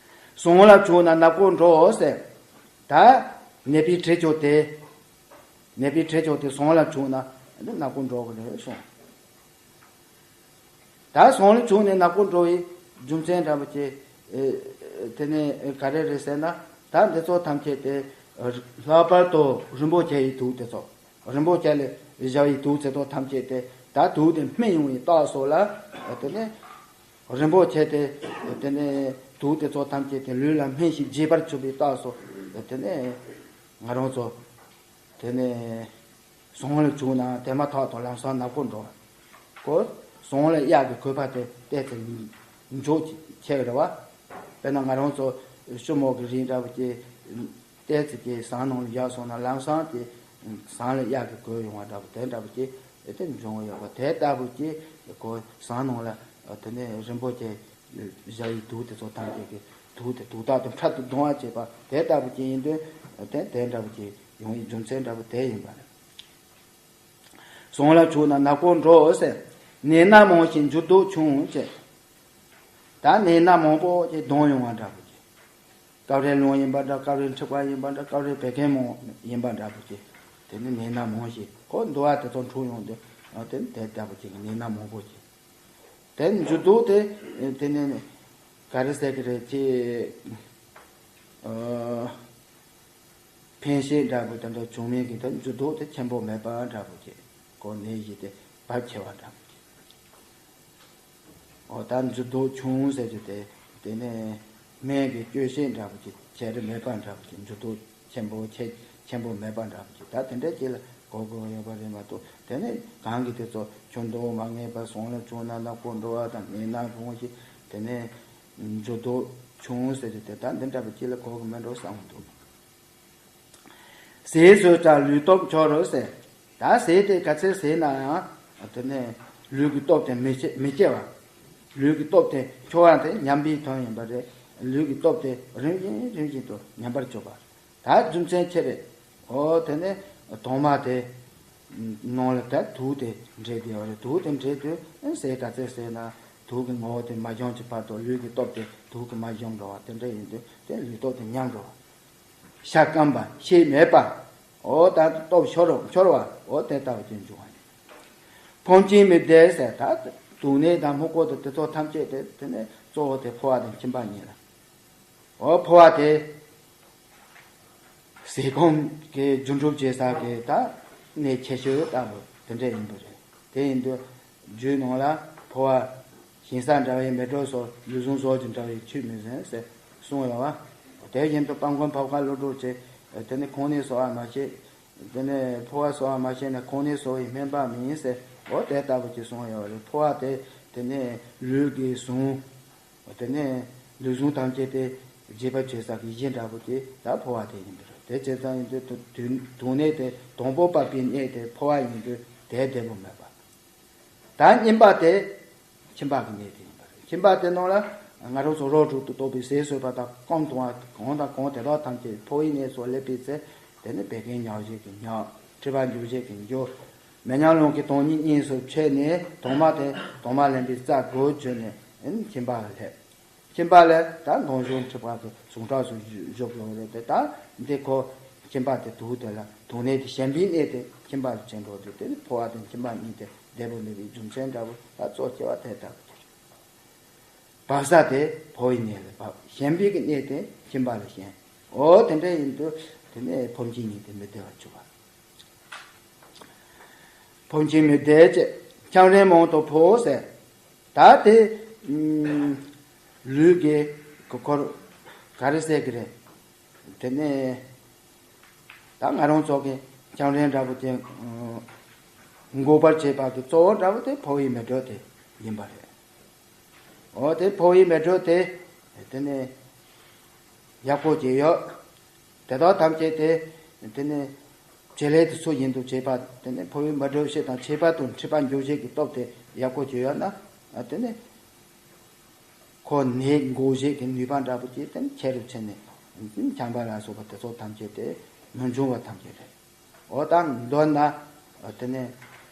ཟོང་ལ་བྱུང་ན་ནག་པོ་འགྲོ་ཟེར། ད་ནད་པའི་དྲི་ཆོག་དེ། ནད་པའི་དྲི་ཆོག་དེ་ཟོང་ལ་བྱུང་ན་འདི་ནག་པོ་འགྲོ་གི་རེད་གསུངས། ད་ཟོང་ལ་བྱུང་ནས་ནག་པོ་འགྲོ་བའི་རྒྱུ་མཚན་འདྲ་པོ་ཅིག་ཨེ། དེ་ནས་ག་རེ་རེད་ཟེར་ན། ད་འདི་ཚོ་ཐམས་ཅད་དེ་ལྷག་པར་དུ་རིན་པོ་ཆེ་ཡི་དུག་དེ་ཚོ། རིན་པོ་ཆེ་ལས་བཞག་པའི་དུག་དེ་ཚོ་ཐམས་ཅད་དེ་ད་དུག་དེ་སྨིན་ཡོང་བའི་རྟགས་སོགས་ལ། དེ་ནས་རིན་པོ་ཆེ་དེ། དེ་ནས་དུག་དེ་ཚོ་ཐམས་ཅད་དེ་ལུས་ལ་སྨིན་ཞིང་རྒྱས་པར་གྱུར་པའི་རྟགས་སོགས། དེ་ནས་ང་རང་ཚོ། དེ་ནས་ཟོང་ལ་བྱུང་ན་དེ་མ་ཐག་ཏུ་ལམ་སང་ནག་པོ་འགྲོ། ཁོ་ཟོང་ལ་གཡག་གི་གོས་པ་དེ་ཏོག་ཙམ་མགྱོགས་ཆེ་གི་རེད་བ། དཔེར་ན་ང་རང་ཚོ་ཤུ་མོ་གི་རིགས་འདྲ་པོ་ཅིག་ཏོག་ཙམ་ཅིག་ཟངས་ནང་ལ་བཞག་སོང་ན་ལམ་སང་དེ་ཟངས་ལ་གཡག་གི་གོས་ཡོང་བ་འདྲ་པོ་དེ་འདྲ་པོ་ཅིག་དེ་འབྱུང་བ་ཡོད་པ་དེ་ལྟ་བུ་ཅིག་ཁོ་ཟངས་ནང་ལ་དེ་ནས་རིན་པོ་ཆེ་བཞག་པའི་དུག་དེ་ཚོ་ཐམས་ཅད་ཀྱི་དུག་དེ་དུག་རྟགས་དེ་འཕྲལ་དུ་ལྡང་བ་བྱེད་པ་དེ་ལྟ་བུ་ཅིག་ཡིན་དུས་དེ་དེ་འདྲ་པོ་ཅིག་ཡོང་བའི་རྒྱུ་མཚན་འདྲ་པོ་དེ་ཡིན་པ་རེད། ཟོང་ལ་བྱུང་ན་ནག་པོ་འགྲོ་ཟེར། ནད་སྣ་མང་ཞིང་འགྱུར་ལྡོག་བྱུང་ཟེར། ད་ནད་སྣ་མང་པོ་ཅིག་ལྡང་ཡོང་བ་འདྲ་པོ་ཅིག་སྐབས་རེ་རླུང་ཡིན་པ་འདྲ། སྐབས་རེ་མཁྲིས་པ་ཡིན་པ་འདྲ། སྐབས་རེ་བད་ཀན་མང་ཡིན་པ་འདྲ་པོ་ཅིག་དེ་ནི་ནད་སྣ་མང་ཞིང་ཁོ་འདུ་བ་དེ་ཚོ་འཁྲུགས་ཡོང་དུས་དེ་དེ་ལྟ་བུ་ཅིག་ནད་སྣ་མང་པོ་ཅིག་དེ་འགྱུར་ལྡོག་དེ་དེ་ནི་ག་རེ་ཟེར་གི་རེད་ཅེས། ཨ། ཕན་ཤེས་འདྲ་པོ་དེ་འདྲ་བྱུང་མིན་གྱི་དེ་འགྱུར་ལྡོག་དེ་ཆེན་པོ་མེད་པ་འདྲ་པོ་ཅིག་ཁོ་ནད་གཞི་དེ་བབ་ཆེ་བ་འདྲ་པོ་ཅིག་འོ་ད་འགྱུར་ལྡོག་བྱུང་ཟེར་རྒྱུ་དེ་དེ་ནས་སྨན་གྱི་སྐྱོན་ཤེས་འདྲ་པོ་ཅིག་བྱེད་རིན་མེད་པ་འདྲ་པོ་ཅིག་འགྱུར་ལྡོག་ཆེན་པོ་ཆེ་ཆེན་པོ་མེད་པ་འདྲ་པོ་ཅིག་ད་དེ་འདྲ་ཅིག་ལ་གོ་དགོས་ཡོད་པ་རེད་མ་གཏོགས། དེ་ནས་གང་གི་དེ་ཚོ་ཆུ་འདོགས་མ་ངེས་པ་ཟོང་ལ་བྱུང་ན་ནག་པོ་འགྲོ་བ་དང་ནད་སྣ་མང་ཞིང་དེ་ནས་འགྱུར་ལྡོག་བྱུང་ཟེར་རྒྱུ་དེ་ད་འདི་འདྲ་པོ་ཅིག་ལ་གོ་གི་མེད་འགྲོ་བསམ་འདུག་ཟས་ཟོས་ཀྱང་ལུས་སྟོབས་འཆོར་རོ་ཟེར། ད་ཟས་དེ་ག་ཚད་ཟས་ན་ཡང་དེ་ནས་ལུས་ཀྱི་སྟོབས་དེ་མི་སྐྱེ་མི་སྐྱེ་བ། ལུས་ཀྱི་སྟོབས་དེ་འཆོར་བ་དེ་ཉམས་པའི་དོན་ཡིན་པ་རེད། ལུས་ཀྱི་སྟོབས་དེ་རིམ་བཞིན་རིམ་བཞིན་དུ་ཉམས་པར་གྱུར་པ། ད་རྒྱུ་མཚན་ཆེ་རེད། འོ་དེ་ནས་དྭངས་མ་དེ་ནང་ལ་ད་དུག་དེ་འདྲེས་བསྡད་པ་རེད། དུག་དེ་འདྲེས་དུས་ཟས་ག་ཚད་ཟས་ན་དུག་གི་ངོ་བོ་དེ་མ་ཞོམ་གྱི་བར་དུ་ལུས་ཀྱི་སྟོབས་དེ་དུག་གིས་མ་ཞོམ་འགྲོ་བ་དེ་འདྲ་ཡིན་དུས་དེ་ལུས་སྟོབས་དེ་ཉམས་འགྲོ་བ། ཤ་སྐམ་པ་ཤེད་མེད་པ། འོ་ད་སྟོབས་ཤོར་འཆོར་བ་འོ་དེ་ལྟ་བུ་ཅིག་འབྱུང་བ་ཡིན། ཕོམ་གྱིས་མི་བདེ་ཟེར། ད་དུག་ནད་དང་སྨུག་པོ་དང་དེ་ཚོ་ཐམས་ཅད་དེ་དེ་ནས་གཙོ་བོ་དེ་ཕོ་བ་དང་མཆིན་པ་གཉིས་ལ། འོ་ཕོ་བ་དེ་ཟས་སྐོམ་གྱི་རྒྱུ་འགྲུབ་བྱེད་ས་གི་ད་གནད་ཆེ་ཤོས་ལྟ་བུ་དེ་འདྲ་ཡིན་པ་རེད། དེ་ཡིན་དུས་རྒྱུད་ནང་ལ་ཕོ་བ་ཞིང་ས་འདྲ་བའི་མེ་དྲོད་སོགས་ལུས་ཟུངས་ཟོག་གི་འདྲ་བའི་ཆུད་མི་ཟིན་ཟེར་གསུངས་ཡོད་བ། དེ་བཞིན་དུ་སྤང་སྐོམ་ཕབ་ཁ་ལོ་དྲུག་བྱེད། དེ་ནི་ཁོང་ནད་གསོ་བ་མ་བྱེད། དེ་ནས་ཕོ་བ་གསོ་བ་མ་བྱས་ན་ཁོང་ནད་གསོ་བའི་སྨན་པ་མིན་ཟེར། འོ་དེ་ལྟ་བུ་ཅིག་གསུངས་ཡོད་རེད། ཕོ་བ་དེ་དེ་ནས་ལུས་ཀྱི་ཟུངས། དེ་ནས་ལུས་ཟུངས་ཐམས་ཅད་དེ་རྒྱས་པར་བྱེད་ས་གི་གཞི་འདྲ་པོ་དེ་ད་ཕོ་བ་དེ་ཡིན་པ་རེད། དེ་བྱས་ཙང་ཡིན་དུས་དུ་དུ་དུག་ནད་དེ་དང་པོ་བབས་པའི་གནས་དེ་ཕོ་བ་ཡིན་དུས་དེ་བདེ་པོ་མེད་པ། ད་གཉིས་པ་དེ་མཆིན་པ་གི་གནད་དེ་ཡིན་པ་རེད། མཆིན་པ་དེ་ནང་ལ་ང་རང་ཚོ་རོ་དྲུག་ཏུ་གཏོགས་པའི་ཟས་ཟོས་པ་དང་སྐོམ་གཏོང་བ་གང་དང་གང་དེ་དག་ཐམས་ཅད་ཕོ་བའི་གནས་སུ་སླེབས་པའི་ཚེ། དེ་ནི་བད་ཀན་ཉག་བཞད་ཀྱི་ཉག་མཁྲིས་པ་འགྱུར་བཞད་ཀྱི་འགྱུར། མེ་ཉག་རླུང་གི་དོན་གཉིས་གཉིས་སུ་ཕྱེ་ནས་དྭངས་མ་དེ་དྭངས་མ་ལེན་པའི་རྩ་དགུར་གྱུར་ནས་མཆིན་པ་ལ་སླེབས། མཆིན་པ་ལས་ད་མདངས་ཞུ་མཁྲིས་པ་གི་ཟུངས་ཁྲག་སུ་བཞུ་བཞུགས་ཡོད་རེད་དེ། ད་འདི་ཁོ་མཆིན་པ་དེ་དུག་དེ་ལ་དུག་ནད་དེ་ཞན་པའི་གནས་དེ་མཆིན་པ་ལ་བྱེད་འགྲོ་དུས་དེ་ནི་ཕོ་བ་དང་མཆིན་པ་གཉིས་དེ་བདེ་པོ་མེད་པའི་རྒྱུ་མཚན་འདྲ་བོ་ད་གཙོ་ཆེ་བ་དེ་ལྟ་བུ་དེ་རེད། བབས་ས་དེ་ཕོ་བའི་གནས་ལ་བབས། ཞན་པའི་གི་གནས་དེ་མཆིན་པ་ལ་ཞན། འོ་དེ་འདྲ་ཡིན་དུས་དེ་ནས་ཕོམ་གྱི་གཉིས་དེ་མི་བདེ་བར་གྱུར་པ། ཕོམ་གྱིས་མི་བདེ་ཅེས་ཆམ་རིམས་མང་དུ་ཕོག་ཟེར། ད་དེ་ཨུམ་ལུས་ཀྱི་གོ་འཁོར་ག་རེ་ཟེར་གི་རེད། དེ་ནས་ད་ང་རང་ཚོ་གི་ཆམ་རིམས་འདྲ་པོ་དེ་ཨུམ་འགོག་པར་བྱེད་པ་གི་གཙོ་བོ་འདྲ་པོ་དེ་ཕོ་བའི་མེ་དྲོད་དེ་ཡིན་པ་རེད། འོ་དེ་ཕོ་བའི་མེ་དྲོད་དེ་དེ་ནས་ཡག་པོ་ཅིག་ཡོད། དེ་དག་ཐམས་ཅད་དེ་དེ་ནས་བྱེད་ལས་དེ་ཚོ་བཞིན་དུ་བྱེད་པ་དེ་ནས་ཕོ་བའི་མེ་དྲོད་སྤྱི་དང་ཁྱད་པར་དུ་མཁྲིས་པ་འགྱུར་བྱེད་ཀྱི་སྟོབས་དེ་ཡག་པོ་ཅིག་ཡོད་ན་དེ་ནས་ཁོ་ནད་འགོག་བྱེད་ཀྱི་ནུས་པ་འདྲ་པོ་ཅིག་དེ་ནས་ཆེ་རུ་ཕྱིན་ནས་ཆམ་པ་ལ་སོགས་པ་དེ་ཚོ་ཐམས་ཅད་དེ་མི་འབྱུང་བ་ཐམས་ཅད་རེད། འོ་ད་མདོར་ན་དེ་ནས་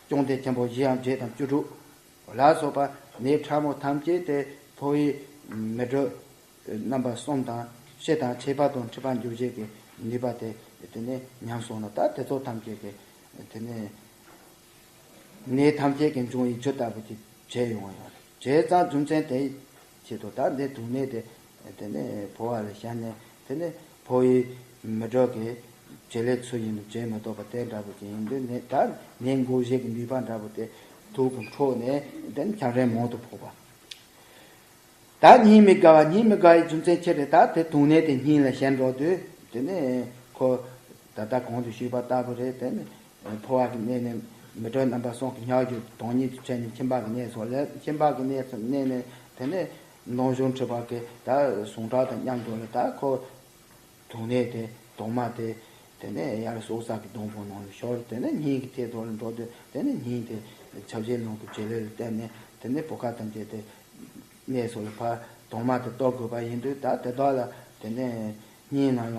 བཅོམ་ལྡན་ཆེན་པོ་བཞི་དང་བརྒྱད་དང་བཅུ་དྲུག་ལ་སོགས་པ་ནད་ཕྲ་མོ་ཐམས་ཅད་དེ་འཕོ་བའི་མེ་སྒྲོན་རྣམ་པ་གསུམ་དང་ཕྱི་དང་ཁྱད་པར་དང་འཁྲུལ་པ་འཇོམས་བྱེད་ཀྱི་ནུས་པ་དེ་དེ་ནས་ཉམས་སོང་ན། ད་དེ་ཚོ་ཐམས་ཅད་ཀྱི་དེ་ནས་ནད་ཐམས་ཅད་ཀྱི་འབྱུང་བའི་རྒྱུ་ལྟ་བུ་ཅིག་བྱས་ཡོང་བ་ཡོད་རེད། བྱས་ཙང་རྒྱུ་མཚན་དེའི་ཆེད་དུ་ད་འདི་དུག་ནད་དེ་དེ་ནས་འཕོ་བ་ལ་ཞེན་ནས་དེ་ནས་འཕོ་བའི་མེ་སྒྲོན་གྱི་བྱེད་ལས་ཚུལ་བཞིན་དུ་བྱེད་མི་ཐུབ་པ་དེ་འདྲ་པོ་ཅིག་ཡིན་དུས་ནས། ད་ནད་འགོག་བྱེད་ཀྱི་ནུས་པ་འདྲ་པོ་དེ་དུག་གི་འཕྲོ་ནས་དེ་ནས་ཁྱབ་རེ་མང་དུ་ཕོག་པ། ད་སྙིང་མི་དགའ་བ། སྙིང་མི་དགའ་བའི་རྒྱུ་མཚན་ཅི་རེད། ད་དེ་དུག་ནད་དེ་སྙིང་ལ་ཞེན་འགྲོ་དུས་དེ་ནས་ཁོ་ད་ལྟ་གོང་དུ་ཞུས་པ་ལྟ་བུ་རེད། དེ་ནས་འཕོ་བ་གི་གནས་ནས་མེ་སྒྲོན་རྣམ་པ་གསུམ་གྱི་ཉག་གི་དོན་ཉིད་དུ་བྱས་ནས་ཁྱིམ་པ་གི་གནས་སུ་སླེབས། ཁྱིམ་པ་གི་གནས་སུ་གནས་ནས་དེ་ནས་མདང་གཞུང་འཁྲིད་པ་གི་ད་ཟུངས་ཁྲག་དང་མཉམ་དུ་ལ་ད་ཁོ་དུག་ནད་དེ་དྭངས་མ་དེ་དེ་ནས་ཡར་སྲོག་རྩ་གི་སྡོང་པོ་ནང་ལ་ཤོར། དེ་ནས་སྙིང་གི་ཐད་དུ་ལ་འགྲོ་དུས་དེ་ནས་སྙིང་དེ་ཆ་བྱད་རླུང་གི་བྱེད་ལས་ལ་བརྟེན་ནས་དེ་ནས་བུ་ག་ཐམས་ཅད་དེ་གནས་སུ་ལ་ཕར་དྭངས་མ་དེ་གཏོར་དགོས་པ་ཡིན་དུས། ད་དེ་དག་ལ་དེ་ནས་སྙིང་ནང་ལ་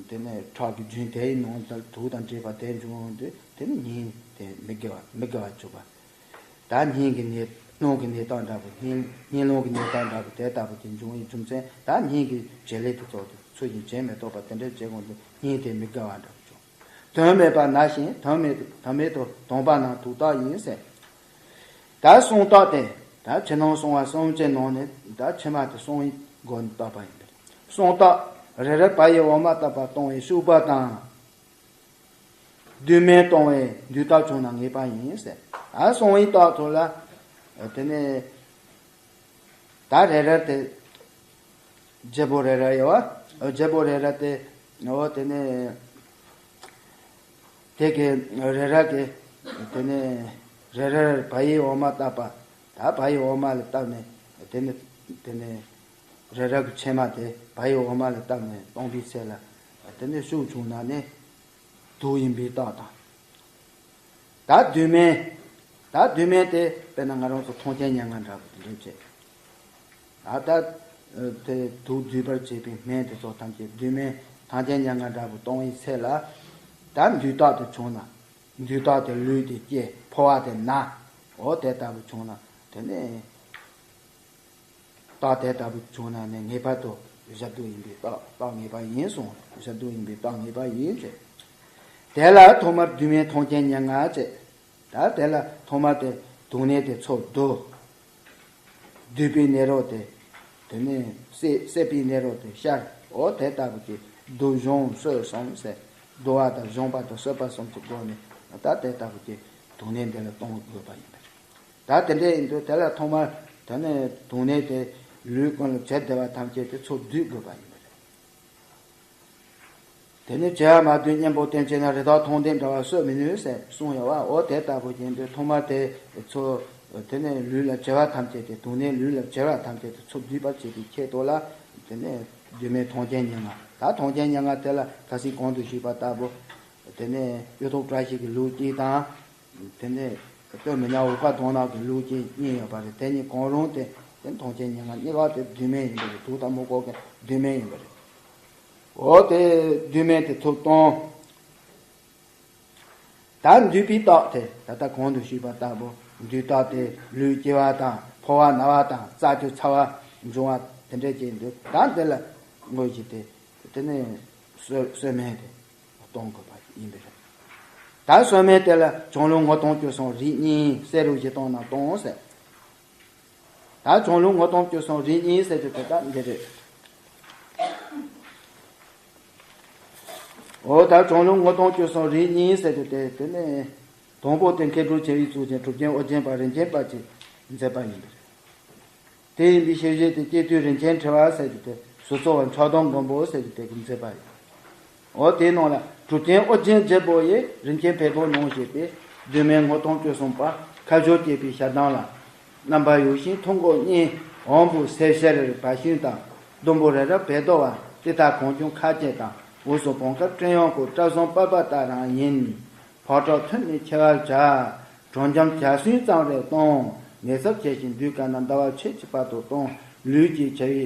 དེ་ནས་ཁྲག་གི་རྒྱུན་དེའི་ནང་དུ་དུག་དང་འདྲེས་པ་དེ་འབྱུང་ཡོང་དུས་དེ་ནས་སྙིང་དེ་མི་དགེ་བ་མི་དགེ་བ་བྱུང་བ། ད་སྙིང་གི་ནད། རླུང་གི་ནད་དང་འདྲ་བ། སྙིང་སྙིང་རླུང་གི་ནད་དང་འདྲ་བ་དེ་ལྟ་བུ་དེ་འབྱུང་བའི་རྒྱུ་མཚན། ད་སྙིང་གི་བྱེད་ལས་དེ་ཚོ་དེ་ཚུལ་བཞིན་བྱེད་མི་ཐུབ་པ་དེ་འདྲ་བྱེད་དགོས་དུས་སྙིང་དེ་མི་དགའ་བ་འདྲ་བ་བྱུང་། དོན་མེད་པ་ན་ཞིང་དོན་མེད་དུ་དོན་མེད་དུ་དྭངས་པ་རྣམས་དུག་ལྟར་ཡིན་ཟེར། ད་གསང་རྟགས་དེ་ད་ཕྱི་ནང་གསང་བ་གསུམ་གྱི་ནང་ནས་ད་ཕྱི་མ་དེ་གསང་བའི་སྒོ་ནས་བརྟག་པ་ཡིན་པས། གསང་རྟགས་རེ་རེ་བལ་ཡི་འོ་མ་ལྟ་བུ་གཏོང་བའི་ཤུག་པ་དང་། བདུད་སྨན་གཏོང་བའི་མདུད་རྟགས་བྱུང་ན་ངེས་པ་ཡིན་ཟེར། ཨ་གསང་བའི་རྟགས་ཐོག་ལ་དེ་ནས་ད་རེ་རེ་དེ་བརྗེ་པོ་རེ་རེ་ཡོད་བ། བརྗེ་པོ་རེ་རེ་དེ་འོ་དེ་ནས་དེ་གི་རེ་རེ་གི་དེ་ནས་རེ་རེ་བལ་ཡི་འོ་མ་བཏབ་པ། ད་བལ་ཡི་འོ་མ་ལ་བཏབ་ནས་དེ་ནས་དེ་ནས་རེ་རེ་གི་ཕྱེ་མ་དེ་བལ་ཡི་འོ་མ་ལ་བཏབ་ནས་བཏང་པའི་ཚེ་ལ་དེ་ནས་ཤུགས་བྱུང་ན་ནི། དུག་ཡིན་པའི་རྟགས་དང་། ད་བདུད་སྨན། ད་བདུད་སྨན་དེ་དཔེར་ན་ང་རང་ཚོ་ཐང་ཆེན་མྱ་ངན་འདྲ་པོ་དེ་འདྲ་བྱས། ད་ད་དེ་དུག་འདུས་པར་བྱེད་པའི་སྨན་དེ་ཚོ་ཐམས་ཅད་བདུད་སྨན་ཐང་ཆེན་མྱ་ངན་འདྲ་པོ་གཏོང་བའི་ཚེ་ལ། ད་མདུད་རྟགས་དེ་བྱུང་ན། མདུད་རྟགས་དེ་ལུས་དེ་སྐྱེ། འཕོ་བ་དེ་ན། འོ་དེ་ལྟ་བུ་བྱུང་ན་དེ་ནས། རྟགས་དེ་ལྟ་བུ་བྱུང་ན་ནི་ངེས་པར་དུ་ཞབས་རྡོལ་ཡིན་པའི་རྟགས་རྟགས་ངེས་པ་ཡིན་གསུངས། ཞབས་རྡོལ་ཡིན་པའི་རྟགས་ངེས་པ་ཡིན་ཟེར། དེ་ལ་ཐོག་མར་བདུད་སྨན་ཐང་ཆེན་མྱ་ངན་བྱས། ད་དེ་ལ་ཐོག་མར་དེ་དུག་ནད་དེ་ཚུར་བསྡུ། བསྡུས་པའི་ནད་རོ་དེ། དེ་ནས་བསད་བསད་པའི་ནད་རོ་དེ་ཤར། འོ་དེ་ལྟ་བུ་གི་བསྡུ་གཞོམ་གསོད་གསུམ་ཟེར། བསྡུ་བ་དང་གཞོམ་པ་དང་གསོད་པ་གསུམ་གྱི་སྒོ་ནས་ད་དེ་ལྟ་བུ་གི་དུག་ནད་འདི་ལ་གཏོང་དགོས་པ་ཡིན་པ་རེད། ད་དེ་འདྲ་ཡིན་དུས་དེ་ལ་ཐོག་མར་དེ་ནས་དུག་ནད་དེ་ལུས་ཀུན་ལ་བྱེད་བདེ་བ་ཐམས་ཅད་དེ་ཚུར་བསྡུ་དགོས་པ་ཡིན་པ་རེད། དེ་ནས་བྱེ་བ་མ་བསྡུས་གཉེན་པོ་བསྟེན་བྱས་ན། རི་དྭགས་མཐོང་ལྡན་འདྲ་བ་གསོད་མི་ནུས་ཟེར་གསུངས་ཡོད་བ། འོ་དེ་ལྟ་བུ་ཡིན་དུས་ཐོག་མར་དེ་ཚོ་དེ་ནས་ལུས་ལ་བྱེ་བ་ཐམས་ཅད་དེ་དུག་ནད་ལུས་ལ་བྱེ་བ་ཐམས་ཅད་དེ་ཚུར་བསྡུས་པར་བྱེད་པའི་ཆེད་དུ་ལ། དེ་ནས་བདུད་སྨན་ཐང་ཆེན་མྱ་ངན། ད་ཐང་ཆེན་མྱ་ངན་དེ་ལ་ཁ་སང་གོང་དུ་ཞུས་པ་ལྟ་བུ། དེ་ནས་གཡུ་ཐོག་བཀྲ་ཤིས་ཀྱི་ལུགས་གཅིག་དང་། དེ་ནས་སྟོད་མི་ཉག་འུག་པ་དོང་ནག་གི་ལུགས་གཅིག་གཉིས་ཡོད་པ་རེད། དེ་གཉིས་གང་རུང་དེ་དེ་ཐང་ཆེན་མྱ་ངན་གཉིས་ཀ་དེ་བདུད་སྨན་ཡིན་པ་རེད། དུག་དང་མུ་ཁོག་གི་བདུད་སྨན་ཡིན་པ་རེད། འོ་དེ་བདུད་སྨན་དེ་ཚུར་གཏོང་། ད་མདུད་པའི་རྟགས་དེ་ད་ལྟ་གོང་དུ་ཞུས་པ་ལྟ་བུ་མདུད་རྟགས་དེ་ལུས་སྐྱེ་བ་དང་འཕོ་བ་ན་བ་དང་རྩ་ཆུ་ཚ་བ་འབྱུང་བ་དེ་འདྲ་བྱས་འདུག་ད་འདི་ལ་དངོས་གཞི་དེ་དེ་ནས་གསོད་གསོད་སྨན་དེ། གཏོང་དགོས་པ་ཡིན་པས། ད་གསོད་སྨན་དེ་ལ་ཆང་ལུད་སྔོ་ལྟོང་བཅུ་གསུམ་རིགས་གཉིས་བསེ་རུ་བཞི་སྟོང་རྣམས་གཏོང་ཟེར། ད་ཆང་ལུད་སྔོ་ལྟོང་བཅུ་གསུམ་རིགས་གཉིས་ཟེར་རྒྱུ་དེ་ད་འདི་རེད། འོ་ད་ཆང་ལུད་སྔོ་ལྟོང་བཅུ་གསུམ་རིགས་གཉིས་ཟེར་རྒྱུ་དེ་དེ་ནས་དང་པོ་དེ་མཁས་གྲུབ་ཆེ་བའི་གཙུག་རྒྱན་གྲུབ་ཆེན་ཨོ་རྒྱན་པ་རིན་ཆེན་དཔལ་གྱིས་མཛད་པ་ཡིན་པས། དེ་ཡིན་པའི་ཤེས་བྱེད་དེ་སྐྱེ་དུས་རིན་ཆེན་ཕྲེང་བ་ཟེར་གྱི་དེ་ཟུར་གཙོ་བ་ཕྱག་སྟོང་མགོན་པོ་ཟེར་གྱི་དེ་གི་མཛད་པ་ཡིན། འོ་དེའི་ནང་ལ་གྲུབ་ཆེན་ཨོ་རྒྱན་བརྒྱད་པོ་ཡི་རིན་ཆེན་བེ་པོ་ནང་བཞིན་པའི་བདུད་སྨན་སྔོ་ལྟོང་བཅུ་གསུམ་པ་ཁ་སྦྱོར་བཅས་པའི་ཞལ་གདམས་ལ། རྣམ་པ་ཡོ་བྱད་མཐུ་འགོ་གཉིས་འོམ་བུ་སེར་ཤར་བ་ཤིང་དང་ཟླུམ་པོ་རེ་རེ་བེ་ཏོ་བ་ཏི་ཏ་གང་བྱུང་ཁ་བཅད་དང་འོད་ཟེར་བང་ཁ་སྤྲིན་ཡང་བསྐོར་སྐྲ་བཟང་པགས་པ་ལྟར་རང་ཡིན། ཕག་ཁྲག་ཐུན་ནས་འཁྱིལ་བར་བྱ། གྲང་འཇམ་བྱ་སྲུང་གཙང་རེ་གཏོང་། ནད་ཚབས་ཆེ་ཞིང་འདུས་དཀའ་ན་ཟླ་བ་ཕྱེད་ཀྱི་བར་དུ་གཏོང་། ལུས་ཀྱི་བྱ་བའི་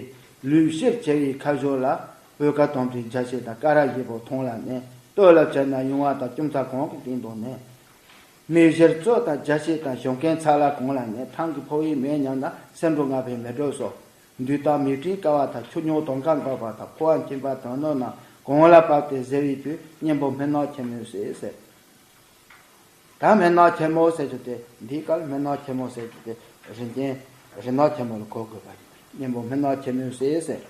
ལུས་གཤེར་བྱ་བའི་ཁ་སྦྱོར་ལ། སྤོས་དཀར་དོམ་ཁྲའི་འཇའ་ཆེ་དང་ཀ་ར་བཞི་པོ་མཐོང་ལ་གནས། སྟོད་ལ་བྱོན་ན་ཡུང་བ་དང་ལྕུམ་ཚ་གང་གི་སྟེང་དུ་གནས། མེ་བཞིར་གཙོད་དང་རྒྱ་བྱེད་དང་ཞུན་ཁན་ཚ་ལ་གང་ལ་གནས། ཐང་གི་ཕོ་བའི་མེ་མཉམ་ན་སེ་འབྲུ་ལྔ་པའི་མེ་སྒྲོན་སོགས། འདུས་དང་མེ་སྤྲིན་དཀར་བ་དང་ཆུ་རྙོག་དུང་དཀར་འགག་པ་དང་ཕོ་བ་འཁྱིམ་པ་དོན་སྣོད་རྣམས་གང་ལ་བབས་ཏེ་གཟེར་བའི་དུས་སྙིང་པོ་སྨིན་ནག་ཆེན་མོས་གཟིགས་ཟེར། ད་སྨིན་ནག་ཆེན་མོ་ཟེར་རྒྱུ་དེ་འདིའི་སྐབས་སྨིན་ནག་ཆེན་མོ་ཟེར་རྒྱུ་དེ་རིན་ཆེན་རིན་ནག་ཆེན་མོ་ལ་གོ་དགོས་པ་ཡིན། སྙིང་པོ་སྨིན་ནག་ཆེན་མོས་གཟིགས་ཟེར།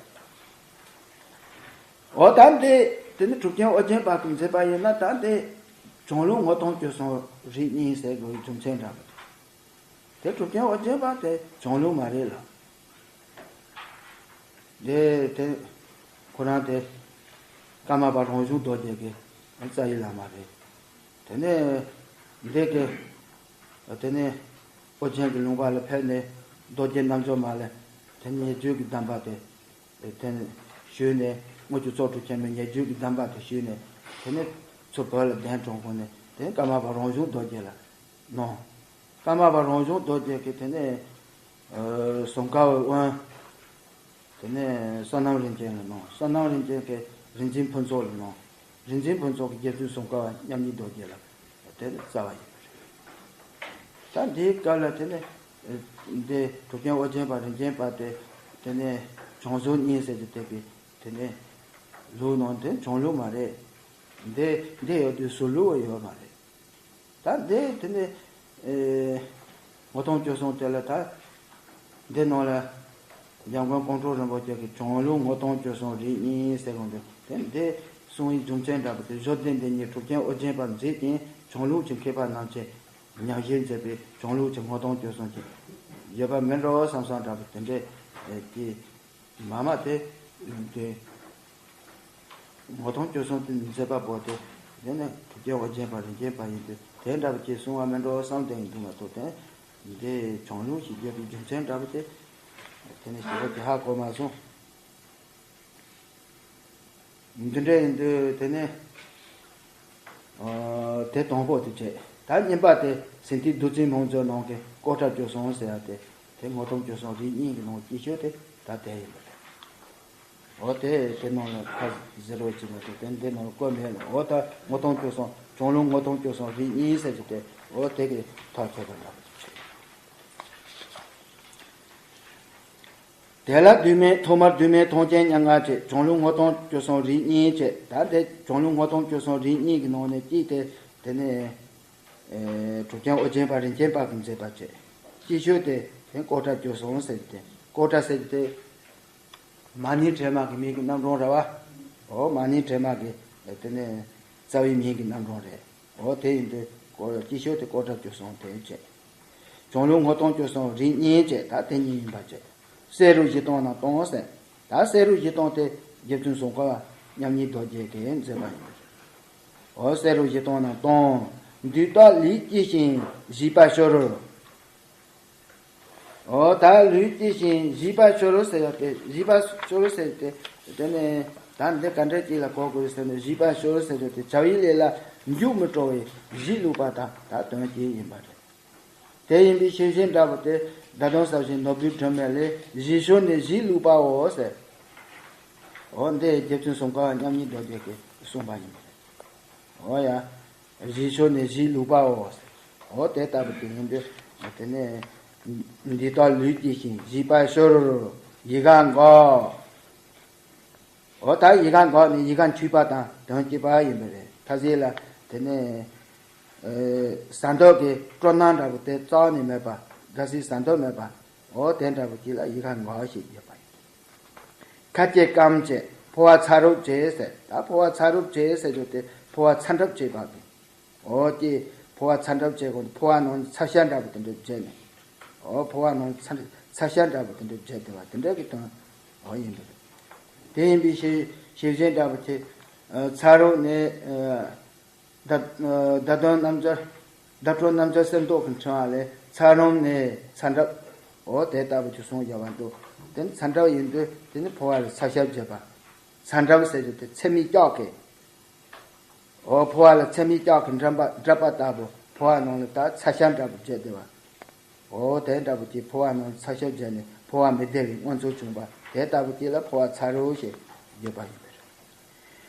འོ་ད་འདི་དེ་ནི་གྲུབ་ཆེན་ཨོ་རྒྱན་པ་གིས་མཛད་པ་ཡིན་ན། ད་འདི་བྱང་ལུང་ངོ་གདོང་བཅུ་གསུམ་རིགས་གཉིས་ཟེར་དགོས་རྒྱུ་མཚན་འདྲ་པོ་དེ། གྲུབ་ཆེན་ཨོ་རྒྱན་པ་དེ་བྱང་ལུང་མ་རེད་ལ། དེ་དེ་ཁོ་རང་དེ་ཀརྨ་པ་རང་བྱུང་རྡོ་རྗེ་གི་རྩ་བའི་བླ་མ་རེད། དེ་ནས་འདི་གི་དེ་ནས་ཨོ་རྒྱན་གྱི་ལུང་པ་ལ་ཕེབས་ནས་རྡོ་རྗེ་རྣལ་འབྱོར་མ་ལ་དེ་ནས་ཉེ་བརྒྱུད་ཀྱི་གདམས་པ་དེ་དེ་ནས་ཞུས་ནས། དངུལ་ཆུ་ཚོགས་དྲུག་ཆེན་མོའི་ཉེ་བརྒྱུད་ཀྱི་གདམས་པ་དེ་ཞུས་ནས། དེ་ནས་ཚུར་བོད་ལ་གདན་དྲངས་གོང་ནས་དེ་ནས་ཀརྨ་པ་རང་བྱུང་རྡོ་རྗེ་ལ་གནང་། ཀརྨ་པ་རང་བྱུང་རྡོ་རྗེ་གིས་དེ་ནས་ཨ་ཟུང་དཀར་བའི་དབོན། དེ་ནས་བསོད་ནམས་རིན་ཆེན་ལ་གནང་། བསོད་ནམས་རིན་ཆེན་གྱིས་རིག་འཛིན་ཕུན་ཚོགས་ལ་གནང་། རིག་འཛིན་ཕུན་ཚོགས་ཀྱིས་རྗེ་བཙུན་ཟུང་དཀར་བ་མཉམ་ཉིད་རྡོ་རྗེ་ལ་དེ་ནས་སྩལ་བ་ཡིན་པ་རེད། ད་འདིའི་སྐབས་ལ་དེ་ནས་འདི་གྲུབ་ཆེན་ཨོ་རྒྱན་པ་རིན་ཆེན་པ་དེ་དེ་ནས་བྱང་ཟུར་གཉིས་ཟེར་གྱི་དེ་གི་དེ་ནས་ལུགས་ནང་དེ་བྱང་ལུགས་མ་རེད། འདི་འདི་ཡོད་དུས་ཟུར་ལུགས་ཡོད་མ་རེད། ད་འདི་དེ་ནས་ཨེ་ངོ་གདོང་བཅུ་གསུམ་དེ་ལ་ད་འདི་ནང་ལ་འཇམ་མགོན་ཀོང་སྤྲུལ་རིན་པོ་ཆེ་གིས་བྱང་ལུགས་ངོ་གདོང་བཅུ་གསུམ་རིགས་གཉིས་ཟེར་གོང་དུ་དེ་འདི་གསུང་བའི་རྒྱུ་མཚན་འདྲ་པོ་དེ། བཞུགས་སྡེ་འདི་ཉིད་གྲུབ་ཆེན་ཨོ་རྒྱན་པར་མཛད་ཅིང་། བྱང་ལུགས་ཀྱི་མཁས་པ་རྣམས་ཀྱིས་ཉམས་བཞེས་མཛད་པའི་བྱང་ལུགས་ཀྱི་ངོ་གདོང་བཅུ་གསུམ་གྱི་ཡོད་པ་མིན་འགྲོ་བསམ་བསམ་འདྲ་པོ་དེ་འདྲས་ཀྱི་མ་མ་དེ་དེ་ངོ་གདོང་བཅུ་གསུམ་དེ་མཛད་པ་པོ་དེ་དེ་ནི་གྲུབ་ཆེན་ཨོ་རྒྱན་པ་རིན་ཆེན་པ་ཡིན་དུས། དེ་འདྲ་བ་ཅིག་གསུང་བ་མིན་འགྲོ་བསམ་བསྡད་ཡིན་འདུག་མ་གཏོགས། དེ་འདི་བྱང་ལུགས་ཤིག་བརྗོད་པའི་རྒྱུ་མཚན་འདྲ་བ་དེ་དེ་ནི་ཞེ་པོ་ཅིག་ཧ་གོ་མ་སོང་། འདི་འདྲ་ཡིན་དུས་དེ་ནི་ཨ་དེ་དང་པོ་དེ་བྱས། ད་གཉིས་པ་དེ་ཟིན་ཐིག་བདུད་རྩིའི་མིང་མཛོད་ནང་གི་ཀོ་ཊ་བཅུ་གསུམ་ཟེར་ཡ་དེ། དེ་ངོ་གདོང་བཅུ་གསུམ་རིགས་གཉིས་ཀྱི་ནང་སྐྱིད་ཤོས་དེ་ད་དེ་ཡིན་པ་རེད། འོ་དེ་དེ་ནང་ལ་ཁ་ཟེར་རོ་ཅིག་མ་གཏོགས་དེ་འདི་ནང་ལ་བཀོད་མེད་ལ། འོ་ད་ངོ་གདོང་བཅུ་གསུམ། བྱང་ལུགས་ངོ་གདོང་བཅུ་གསུམ་རིགས་གཉིས་ཟེར་གྱི་དེ་འོ་དེ་གི་ཐག་ཆོད་པ་འདྲ་པོ་ཅིག་བྱས། དེ་ལ་དུས་མེད་ཐོག་མར་དུས་མེད་ཐོག་ཅན་མྱ་ངན་བྱེད། བྱང་ལུགས་ངོ་གདོང་བཅུ་གསུམ་རིགས་གཉིས་བྱས། ད་དེ་བྱང་ལུགས་ངོ་གདོང་བཅུ་གསུམ་རིགས་གཉིས་ཀྱི་ནང་ནས་གཅིག་དེ་དེ་ནས་ཨེ་གྲུབ་ཆེན་ཨོ་རྒྱན་པ་རིན་ཆེན་པ་གིས་མཛད་པ་བྱས། སྐྱིད་ཤོས་དེ་དེ་ཀོ་ཊ་བཅུ་གསུམ་ཟེར་ཏེ། ཀོ་ཊ་ཟེར་གྱི་དེ་མ་ཎི་བྲིས་མ་གི་མིང་གི་རྣམ་གྲངས་རེད་བ། འོ་མ་ཎི་བྲིས་མ་གི་དེ་ནས་རྩ་བའི་མིང་གི་རྣམ་གྲངས་རེད། འོ་དེ་ཡིན་དུས་ཀོ་སྐྱིད་ཤོས་དེ་ཀོ་ཊ་བཅུ་གསུམ་དེ་བྱས། བྱང་ལུགས་ངོ་གདོང་བཅུ་གསུམ་རིགས་གཉིས་བྱས། ད་དེ་གཉིས་ཡིན་པ་བྱས། བསེ་རུ་བཞི་སྟོང་ནང་སྟོང་ཟེར། ད་བསེ་རུ་བཞི་སྟོང་དེ་རྗེ་བཙུན་ཟུང་དཀར་བ་མཉམ་ཉིད་རྡོ་རྗེ་གིས་མཛད་པ་ཡིན་པ་རེད། འོ་བསེ་རུ་བཞི་སྟོང་ནང་སྟོང་། འདུས་བརྟག་ལུས་སྐྱེས་ཤིང་བཞི་པ་ཤོ་རུ། འོ་ད་ལུས་སྐྱེས་ཤིང་བཞི་པ་ཤོ་རུ་ཟེར་ཡ་དེ། བཞི་པ་ཤོ་རུ་ཟེར་དེ་དེ་ནས་ད་འདི་ག་འདྲ་ཅིག་ལ་གོ་དགོས་ཟེར་ན། བཞི་པ་ཤོ་རུ་ཟེར་ཡ་དེ་བྱ་བའི་ལས་ལ་མཇུག་མི་སྤྲོ་བའི་བཞི་བླུགས་པ་དང་ད་དོན་གཅིག་ཡིན་པ་རེད། དེ་ཡིན་པའི་ཤེས་བཞིན་འདྲ་པོ་དེ་བརྡ་དོན་གསལ་བྱེད་ནོར་བུའི་སྒྲོན་མེ་ལས། བཞི་ཤོ་ནས་བཞི་བླུགས་པའོ་ཟེར། འོ་འདི་རྗེ་བཙུན་ཟུང་དཀར་བ་མཉམ་ཉིད་རྡོ་རྗེ་གིས་གསུངས་པ་ཡིན་པ་རེད། འོ་ཡ། བཞི་ཤོ་ནས་བཞི་བླུགས་པའོ། འོ་དེ་ལྟ་བུ་དེ་ཡིན་དུས་དེ་ནས་འདུས་བརྟག་ལུས་སྐྱེས་ཤིང་བཞི་པ་ཤོ་རུ་ཡི་གེ་འགོག་འོ་ད་ཡི་གེ་འགོག་ནས་ཡི་གེ་འཁྱུད་པ་དང་དོན་གཅིག་པ་ཡིན་པ་རེད། ཐ་ཚིག་ལ་དེ་ནས་ཨེ་ཟ་འདོད་ཀྱི་སྤྲོ་སྣང་འདྲ་པོ་དེ་རྩ་བ་ནས་མེད་པ། དགའ་སའི་ཟ་འདོད་མེད་པ། འོ་དེ་འདྲ་པོ་ཅིག་ལ་ཡི་གེ་འགོག་ཞེས་བརྗོད་པ་ཡིན། ཁ་སྐྱེས་སྐམ་བྱེད་ཕོ་བ་ཚ་རུབ་བྱེད་ཟེར། ད་ཕོ་བ་ཚ་རུབ་བྱེད་ཟེར་རྒྱུ་དེ་ཕོ་བ་ཚ་འདྲུབ་བྱེད་པ་གི། འོ་ཀྱེ། ཕོ་བ་ཚ་འདྲུབ་བྱེད་དགོས། ཕོ་བ་ནང་ཚ་ཤ་འདྲ་པོ་དེ་འདྲ་བྱས་ནས། འོ་ཕོ་བ་ནང་ཚ་ཚ་ཤ་འདྲ་པོ་དེ་འདྲ་བྱས་བསྡད་པ་དེ་འདྲ་གི་དོན་འོ་ཡིན་པ་རེད། དེ་ཡིན་པའི་ཤེས་ཤེས་བཞིན་འདྲ་པོ་དེ་ཚ་རུབ་ནས་བརྡ་བརྡ་དོན་རྣམ་འབྱར། བརྡ་སྤྲོད་རྣམ་འབྱར་གསེར་མདོག་གི་ཕྲེང་བ་ལས། ཚ་རུབ་ནས་ཚ་འདྲུབ། འོ་དེ་ལྟ་བུ་ཅིག་གསུངས་བཞག་པ་འདུག་དེ་ནི་ཚ་འདྲུབ་ཡིན་དུས་དེ་ནི་ཕོ་བ་ལ་ཚ་ཤ་བྱེད་པ། ཚ་འདྲུབ་ཟེར་རྒྱུ་དེ་ཚད་མའི་ལྕགས་ཀྱི། འོ་ཕོ་བ་ལ་ཚད་མའི་ལྕགས་ཀྱིས་འགྲམ་པ་འདྲུབ་པ་ལྟ་བུ་ཕོ་བ་ནང་ལ་ད་ཚ་ཤ་འདྲ་པོ་བྱས་བསྡད་པ། འོ་དེ་འདྲ་པོ་ཅིག་ཕོ་བ་ནང་ཚ་ཤ་བྱས་ནས་ཕོ་བ་མི་བདེ་བའི་མངོན་ཚུལ་བྱུང་བ་དེ་ལྟ་བུ་ཅིག་ལ་ཕོ་བ་ཚ་རུབ་ཞེས་བརྗོད་པ་ཡིན་པས།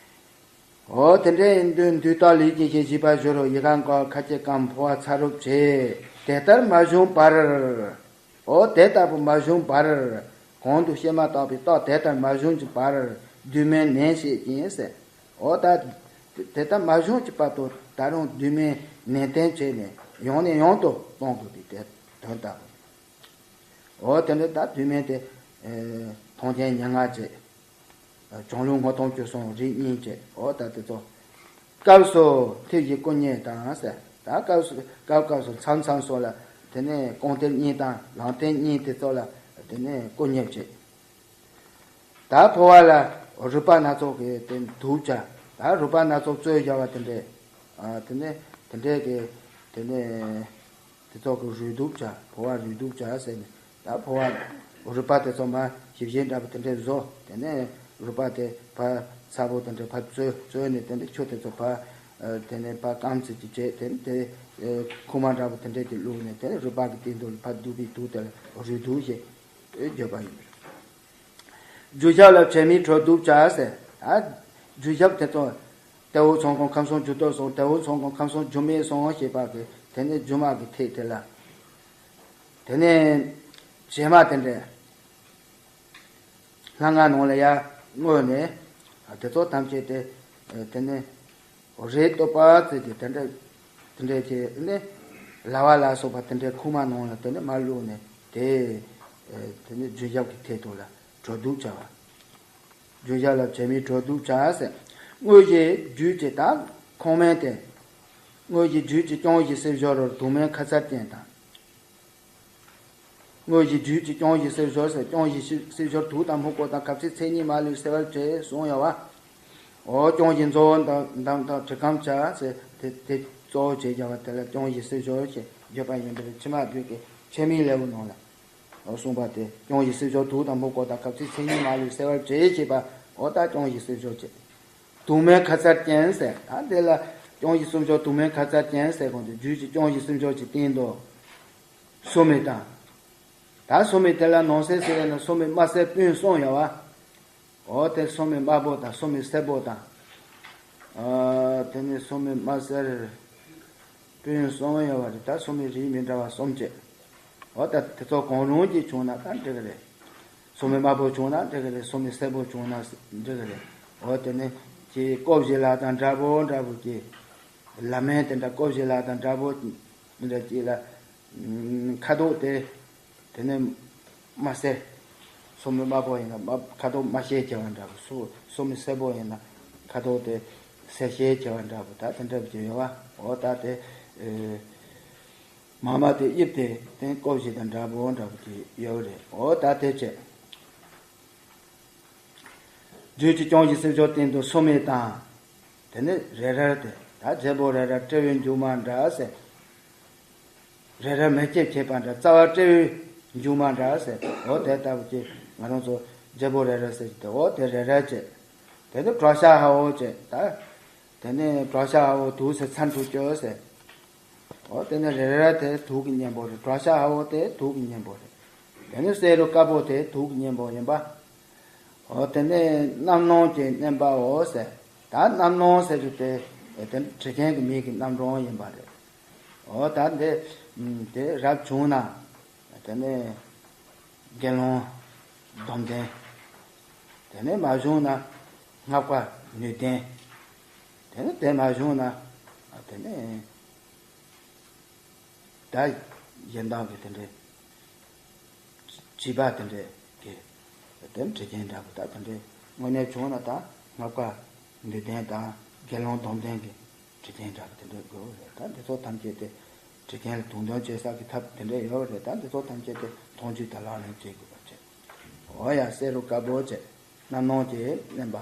འོ་དེ་འདྲ་ཡིན་དུས་འདུས་རྟགས་ལས་ཀྱི་གཞི་བཞི་པ་བཞི་རུ་ཡི་གེ་འགའ་ཁ་ཅིག་གམ་འཕོ་བ་ཚ་རུབ་བྱེད། དེ་ལྟར་མ་བྱུང་བར། འོ་དེ་ལྟ་བུ་མ་བྱུང་བར། གོང་དུ་བཤད་མ་བཏང་བའི་རྟགས་དེ་ལྟར་མ་བྱུང་གི་བར་བསྡུས་མིན་ནན་བྱེད་ཀྱིན་ཟེར། འོ་ད་དེ་ལྟར་མ་བྱུང་གི་བར་དུ་ད་རུང་བསྡུས་མིན་ནན་ཏན་བྱས་ནས་ཡང་ནས་ཡང་དུ་གཏོང་དགོས་པའི་དེ་དོན་ལྟ་བུ། འོ་དེ་འདྲ་ད་བསྡུས་མིན་དེ། ཨེ། མཐོང་ཆེན་ཉེར་ལྔ་བྱས། བྱུང་ལུགས་སྔོ་ཐོག་བཅུ་གསུམ་རིགས་གཉིས་བྱས། འོ་ད་དེ་ཚོ། སྐབས་སུ་ཐེབས་ཀྱི་སྐུ་མཉེ་དང་ཟེར། ད་སྐབས་སུ་སྐབས་སྐབས་སུ་མཚམས་མཚམས་སུ་ལ་དེ་ནས་རྐང་གཏེར་གཉིས་དང་ལག་གཏེར་གཉིས་དེ་ཚོ་ལ་དེ་ནས་སྐུ་མཉེ་བྱས། ད་འཕོ་བ་ལ་རུས་པ་སྣ་ཚོགས་ཀྱི་དེ་དུག་བྱ། ད་རུས་པ་སྣ་ཚོགས་བཙོས་བཞག་པ་དེ་འདྲས། ཨ། དེ་ནས་དེ་འདྲས་ཀྱི་དེ་ནས་དེ་ཚོགས་ཀྱི་རུས་དུག་བྱ། འཕོ་བ་རུས་དུག་བྱ་ཟེར་ནས། ད་འཕོ་བ་རུས་པ་དེ་ཚོ་མར་ཞིབ་བཤེར་འདྲ་པོ་དེ་འདྲས་བཟོ། དེ་ནས་རུས་པ་དེ་ཕར་ཚ་པོ་དེ་འདྲས་ཕར་བཙོས། བཙོས་ནས་དེ་འདྲས་ཆུ་དེ་ཚོ་ཕར། ཨ། དེ་ནས་ཕར་སྐམ་ཚིག་ཅིག་བྱས། དེ་ནས་དེ། ཨ། ཁུག་མ་འདྲ་པོ་དེ་འདྲས་ཀྱི་བླུགས་ནས་དེ་ནས་རུས་པ་གི་སྟེང་དུ་ཕར་བདུག་པའི་དུག་དེ་ལ་རུས་དུག་ཞེས་བརྗོད་པ་ཡིན། རྒྱུ་ཞབས་ལ་བྱད་མའི་དྲོད་དུག་བྱ་ཟེར། ཨ། རྒྱུ་ཞབས་དེ་ཚོ་ཏེའུ་ཚང་ཁང་ཁམས་གསུམ་རྒྱུ་སྟོབས་གསུམ། ཏེའུ་ཚང་ཁང་ཁམས་གསུམ་རྒྱུ་མེད་གསུམ་ཞེས་པ་གི་དེ་ནས་རྒྱུ་མ་གི་ཐད་དེ་ལ། དེ་ནས་བྱད་མ་དེ་འདྲས་སྣ་ལྔ་ནང་ལ་ཡར་བརྔོས་ནས། ཨ། དེ་ཚོ་ཐམས་ཅད་དེ། ཨ། དེ་ནས་རས་སྟོད་པ་བརྩིགས་ཏེ་དེ་འདྲས་དེ་འདྲས་བྱས་ནས། ལ་བ་ལ་སོགས་པ་དེ་འདྲས་ཁུག་མ་ནང་ལ་དེ་ནས་མར་བླུགས་ནས་དེ། ཨ། དེ་ནས་རྒྱུ་ཞབས་ཀྱི་ཐད་དུ་ལ་དྲོད་དུག་བྱ་བ། རྒྱུ་ཞབས་ལ་བྱད་མའི་དྲོད་དུག་བྱ་ཟེར། དངོས་གཞི་རྒྱུད་ཀྱི་ད་ཁོང་མིན་ཏེ། དངོས་གཞི་རྒྱུད་ཀྱི་རྐྱང་གཞི་སེལ་སྦྱོར་རུ་དུག་མིན་ཁ་ཚར་ཅན་དང་། དངོས་གཞི་རྒྱུད་ཀྱི་རྐྱང་གཞི་སེལ་སྦྱོར་ཟེར། རྐྱང་གཞི་སེལ་སྦྱོར་དུག་དང་སྨུག་པོ་དང་གབ་ཚིག་མཚན་ཉིད་མ་ལུས་སེལ་བར་བྱེད་གསུངས་ཡོད་པ། འོ་རྐྱང་གཞི་མཛོ་འདམ་དང་དྲི་སྐམ་བྱ་ཟེར། དེ་དེ་གཙོ་བོ་བྱས་བྱ་བ་དེ་ལ་རྐྱང་གཞི་སེལ་སྦྱོར་ཞེས་བརྗོད་པ་ཡིན་པ་རེད། ཕྱི་མ་བོད་ཀྱི་ཆེད་དམིགས་ལེའུ་ནང་ལ། འོ་གསུངས་པ་དེ། རྐྱང་གཞི་སེལ་སྦྱོར་དུག་དང་སྨུག་པོ་དང་གབ་ཚིག་མཚན་ཉིད་མ་ལུས་སེལ་བར་བྱེད་ཅེས་པ། འོ་ད་རྐྱང་གཞི་སེལ་སྦྱོར་བྱེད། དུག་མིན་ཁ་ཚར་ཅན་ཟེར། ད་དེ་ལ་རྐྱང་གཞི་སེལ་སྦྱོར་དུག་མིན་ཁ་ཚར་ཅན་ཟེར་གོང་དུ་རྒྱུད་ཀྱི་རྐྱང་གཞི་སེལ་སྦྱོར་གྱི་སྟེང་དུ་སོ་མི་དང་། ད་སོ་མི་དེ་ལ་ནང་གསེས་ཟེར་ན་སོ་མི་དམར་སེར་སྤུན་གསུམ་ཡོད་པ། འོ་དེ་སོ་མི་དམར་པོ་དང་སོ་མི་སེར་པོ་དང་། ཨ། དེ་ནས་སོ་མི་དམར་སེར་སྤུན་གསུམ་ཡོད་པ་རེད། ད་སོ་མི་རིགས་མི་འདྲ་བ་གསུམ་བྱས། འོ་ད་དེ་ཚོ་གང་རུང་གིས་བྱུང་ན་ད་འགྲིག་གི་རེད། སོ་མི་དམར་པོ་བྱུང་ན་འགྲིག་གི་རེད། སོ་མི་སེར་པོ་བྱུང་ན་འགྲིག་གི་རེད། འོ་དེ་ནས་ཀྱི་ཀོ་བཞི་ལ་དང་འདྲ་པོ་འདྲ་པོ་ཀྱི། ལ་མིན་དེ་འདྲ་ཀོ་བཞི་ལ་དང་འདྲ་པོ་འདི་འདྲ་ཀྱི་ལ། ཁ་དོག་དེ། དེ་ནས་དམར་སེར། སོ་མི་དམར་པོ་ཡིན་ན་དམར་ཁ་དོག་དམར་ཤས་ཆེ་བ་འདྲ་པོ། སོ་སོ་མི་སེར་པོ་ཡིན་ན་ཁ་དོག་དེ་སེར་ཤས་ཆེ་བ་འདྲ་པོ། ད་དེ་འདྲ་པོ་ཅིག་ཡོད་པ། འོ་ད་དེ། ཨེ། མ་མ་དེ་དབྱིབས་དེ་དེ་ཀོ་བཞི་དང་འདྲ་པོ་འདྲ་པོ་ཅིག་ཡོད་རེད། འོ་ད་དེ་བྱས། རྒྱུད་ཀྱི་རྐྱང་གཞི་སེལ་སྦྱོར་སྟེང་དུ་སོ་མི་དང་། དེ་ནས་རེ་རལ་དེ། ད་བྱེད་པོ་རེ་རལ་སྤྲེའུའི་མཇུག་མ་འདྲ་ཟེར། རེ་རལ་མེ་ལྕེ་མཆེད་པ་འདྲ། རྩ་བ་སྤྲེའུའི་མཇུག་མ་འདྲ་ཟེར། འོ་དེ་ལྟ་བུ་ཅིག་ང་རང་ཚོ་བྱེད་པོ་རེ་རལ་ཟེར་གྱི་དེ། འོ་དེ་རེ་རལ་བྱས། དེ་ནས་བྲག་ཤ་ཧ་འོ་བྱས། ད། དེ་ནས་བྲག་ཤ་ཧ་འོ་དུག་ཟེར་ཚ་འཁྲུ་སྐྱོ་ཟེར། འོ་དེ་ནས་རེ་རལ་དེ་དུག་གི་གཉེན་པོ་རེད། བྲག་ཤ་ཧ་འོ་དེ་དུག་གི་གཉེན་པོ་རེད། དེ་ནས་བསེ་རུ་དཀར་པོ་དེ་དུག་གི་གཉེན་པོ་ཡིན་པ། འོ་དེ་ནས་རྣམ་སྣང་གི་བརྣན་པའོ་ཟེར། ད་རྣམ་སྣང་ཟེར་རྒྱུ་དེ། དེ་དྲི་ཆེན་གྱི་མིག་གི་རྣམ་གྲངས་ཡིན་པ་རེད། འོ་ད་འདི། དེ་རབ་བྱུང་ན། དེ་ནས་དགེ་སློང་སྡོམ་ལྡན། དེ་ནས་མ་བྱུང་ན་སྔགས་པ་ནུས་ལྡན། དེ་ནས་དེ་མ་བྱུང་ན་དེ་ནས། ད་གཞན་དག་གི་དེ་འདྲའི་བྱིས་པ་དེ་འདྲའི་གི་དེ་དྲི་ཆེན་འདྲ་པོ། ད་དེ་འདྲའི་དངོས་གནས་བྱུང་ན་ད་སྔགས་པ་ནུས་ལྡན་དང་དགེ་སློང་སྡོམ་ལྡན་གྱི་དྲི་ཆེན་འདྲ་པོ་དེ་འདྲའི་དགོས་རེད། ད་འདི་ཚོ་ཐམས་ཅད་དེ་དྲི་ཆེན་ལ་དུག་འདོན་བྱེད་ས་གི་ཐབས་དེ་འདྲའི་ཡོད་རེད། ད་འདི་ཚོ་ཐམས་ཅད་དེ་མཐོང་ཆོས་དང་ལག་ལེན་བྱེད་དགོས་པ་བྱེད། འོ་ཡ། བསེ་རུ་དཀར་པོ་བྱས། རྣམ་སྣང་གི་བརྣན་པ།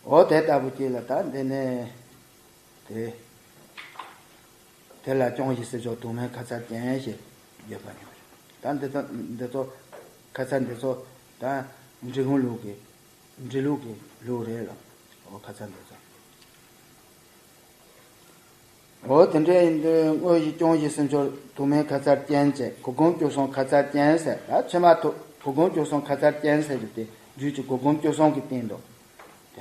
འོ་དེ་ལྟ་བུ་ཅིག་ལ་ད་འདི་ནས་དེ། དེ་ལ་རྐྱང་གཞི་སེལ་སྦྱོར་དུག་མིན་ཁ་ཚར་ཅན་ཞེས་བརྗོད་པ་ཡིན། ད་འདི་ཚོ་འདི་ཚོ་ཁ་ཚར་འདི་ཚོ་ད་འབྲི་གུང་ལུགས་ཀྱི་འབྲི་ལུགས་ཀྱི་ལུགས་རེད་ལ། འོ་ཁ་ཚར་འདི་ཚོ། འོ་དེ་འདྲ་ཡིན་དུས་དངོས་གཞི་རྐྱང་གཞི་སེལ་སྦྱོར་དུག་མིན་ཁ་ཚར་ཅན་བྱས། གུར་གུམ་བཅུ་གསུམ་ཁ་ཚར་ཅན་ཟེར། ད་ཕྱི་མ་ཐུག་གུར་གུམ་བཅུ་གསུམ་ཁ་ཚར་ཅན་ཟེར་རྒྱུ་དེ་རྒྱུད་ཀྱི་གུར་གུམ་བཅུ་གསུམ་གྱི་སྟེང་དུ།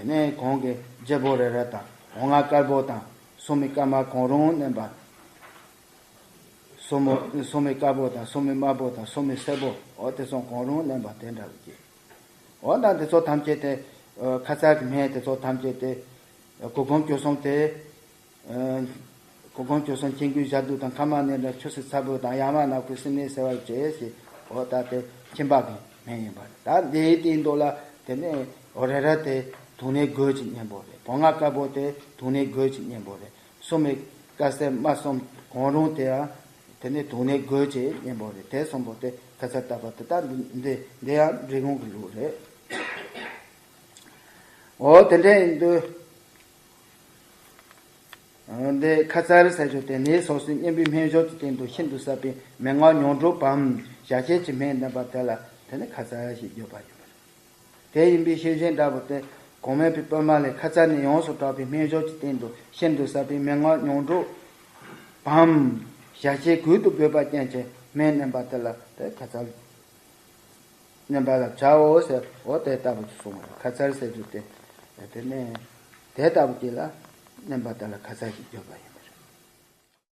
དེ་ནས་གོང་གི་རྒྱལ་པོ་རེ་རེ་དང་འོ་ང་དཀར་པོ་དང་སྲུང་མའི་སྐར་མ་གང་རུང་བསྣན་པ། སྲུང་མོ་སྲུང་མའི་དཀར་པོ་དང་སྲུང་མའི་དམར་པོ་དང་སྲུང་མའི་སེར་པོ། འོ་དེ་ཚོ་གང་རུང་བསྣན་པ་དེ་འདྲ་བ་ཅིག་འོ་ན་དེ་ཚོ་ཐམས་ཅད་དེ་ཁ་ཙ་གི་སྨན་དེ་ཚོ་ཐམས་ཅད་དེ་གུར་གུམ་བཅུ་གསུམ་དེ། གུར་གུམ་བཅུ་གསུམ་ཆིང་གུའི་ཞག་དུས་དང་ཁ་མ་ནས་འདྲ་ཆུ་སྲི་ཚ་བོ་དང་ཡ་མ་ནག་པོའི་སྲི་ནད་སེལ་བར་བྱེད་ཞེས། འོ་ད་དེ་ཁྱིམ་པ་གི་སྨན་ཡིན་པ་རེད། ད་འདིའི་སྟེང་དུ་ལ་དེ་ནས་འོ་རེ་རེ་དེ་དུག་ནད་རྒོད་ཀྱི་གཉེན་པོ་རེད། བོང་ང་དཀར་པོ་དེ་དུག་ནད་རྒོད་ཀྱི་གཉེན་པོ་རེད། སྲུང་མའི་དཀར་སེར་དམར་གསུམ་གང་རུང་དེ་ཡང་དེ་ནས་དུག་ནད་རྒོད་ཀྱི་གཉེན་པོ་རེད། དེ་གསུམ་པོ་དེ་ཁ་ཙ་བཏབ་པ་དེ་ལྟར་འདི་འདི་ཡང་འབྲི་གུང་གི་ལུགས་རེད། འོ་དེ་འདྲ་ཡིན་དུས། འདི་ཁ་ཙར་ཟེར་རྒྱུ་དེ་ནད་སོ་སོའི་གཉེན་པོའི་སྨན་སྦྱོར་གྱི་སྟེང་དུ་ཤིན་ཏུ་ཟབ་པའི་མན་ངག་མྱོང་གྲོལ་བམ་ཞལ་ཆད་ཀྱི་སྨན་བསྣན་པ་དེ་ལ་དེ་ནི་ཁ་ཙར་ཞེས་བརྗོད་པ་ཡིན་པ་རེད། དེ་ཡིན་པའི་ཤེས་བཞིན་འདྲ་པོ་དེ་གོང་སྨོས་པའི་པུས་མོ་ལས་ཁ་ཙར་ནས་ཡོངས་སུ་གྲགས་པའི་སྨན་སྦྱོར་གྱི་སྟེང་དུ་ཤིན་ཏུ་ཟབ་པའི་མན་ངག་མྱོང་གྲོལ་བམ་ཞལ་ཆད་གུད་དུ་འབོད་པ་ཅན་གྱི་སྨན་བསྣན་པ་དེ་ལ་དེ་ཁ་ཙར། བསྣན་པ་ལ་བྱའོ་ཟེར། འོ་དེ་ལྟ་བུ་ཅིག་གསུངས་པ་རེད། ཁ་ཙར་ཟེར་རྒྱུ་དེ། དེ་ནས་དེ་ལྟ་བུ་ཅིག་ལ་བསྣན་པ་དེ་ལ་ཁ་ཙར་ཞེས་བརྗོད་པ་ཡིན་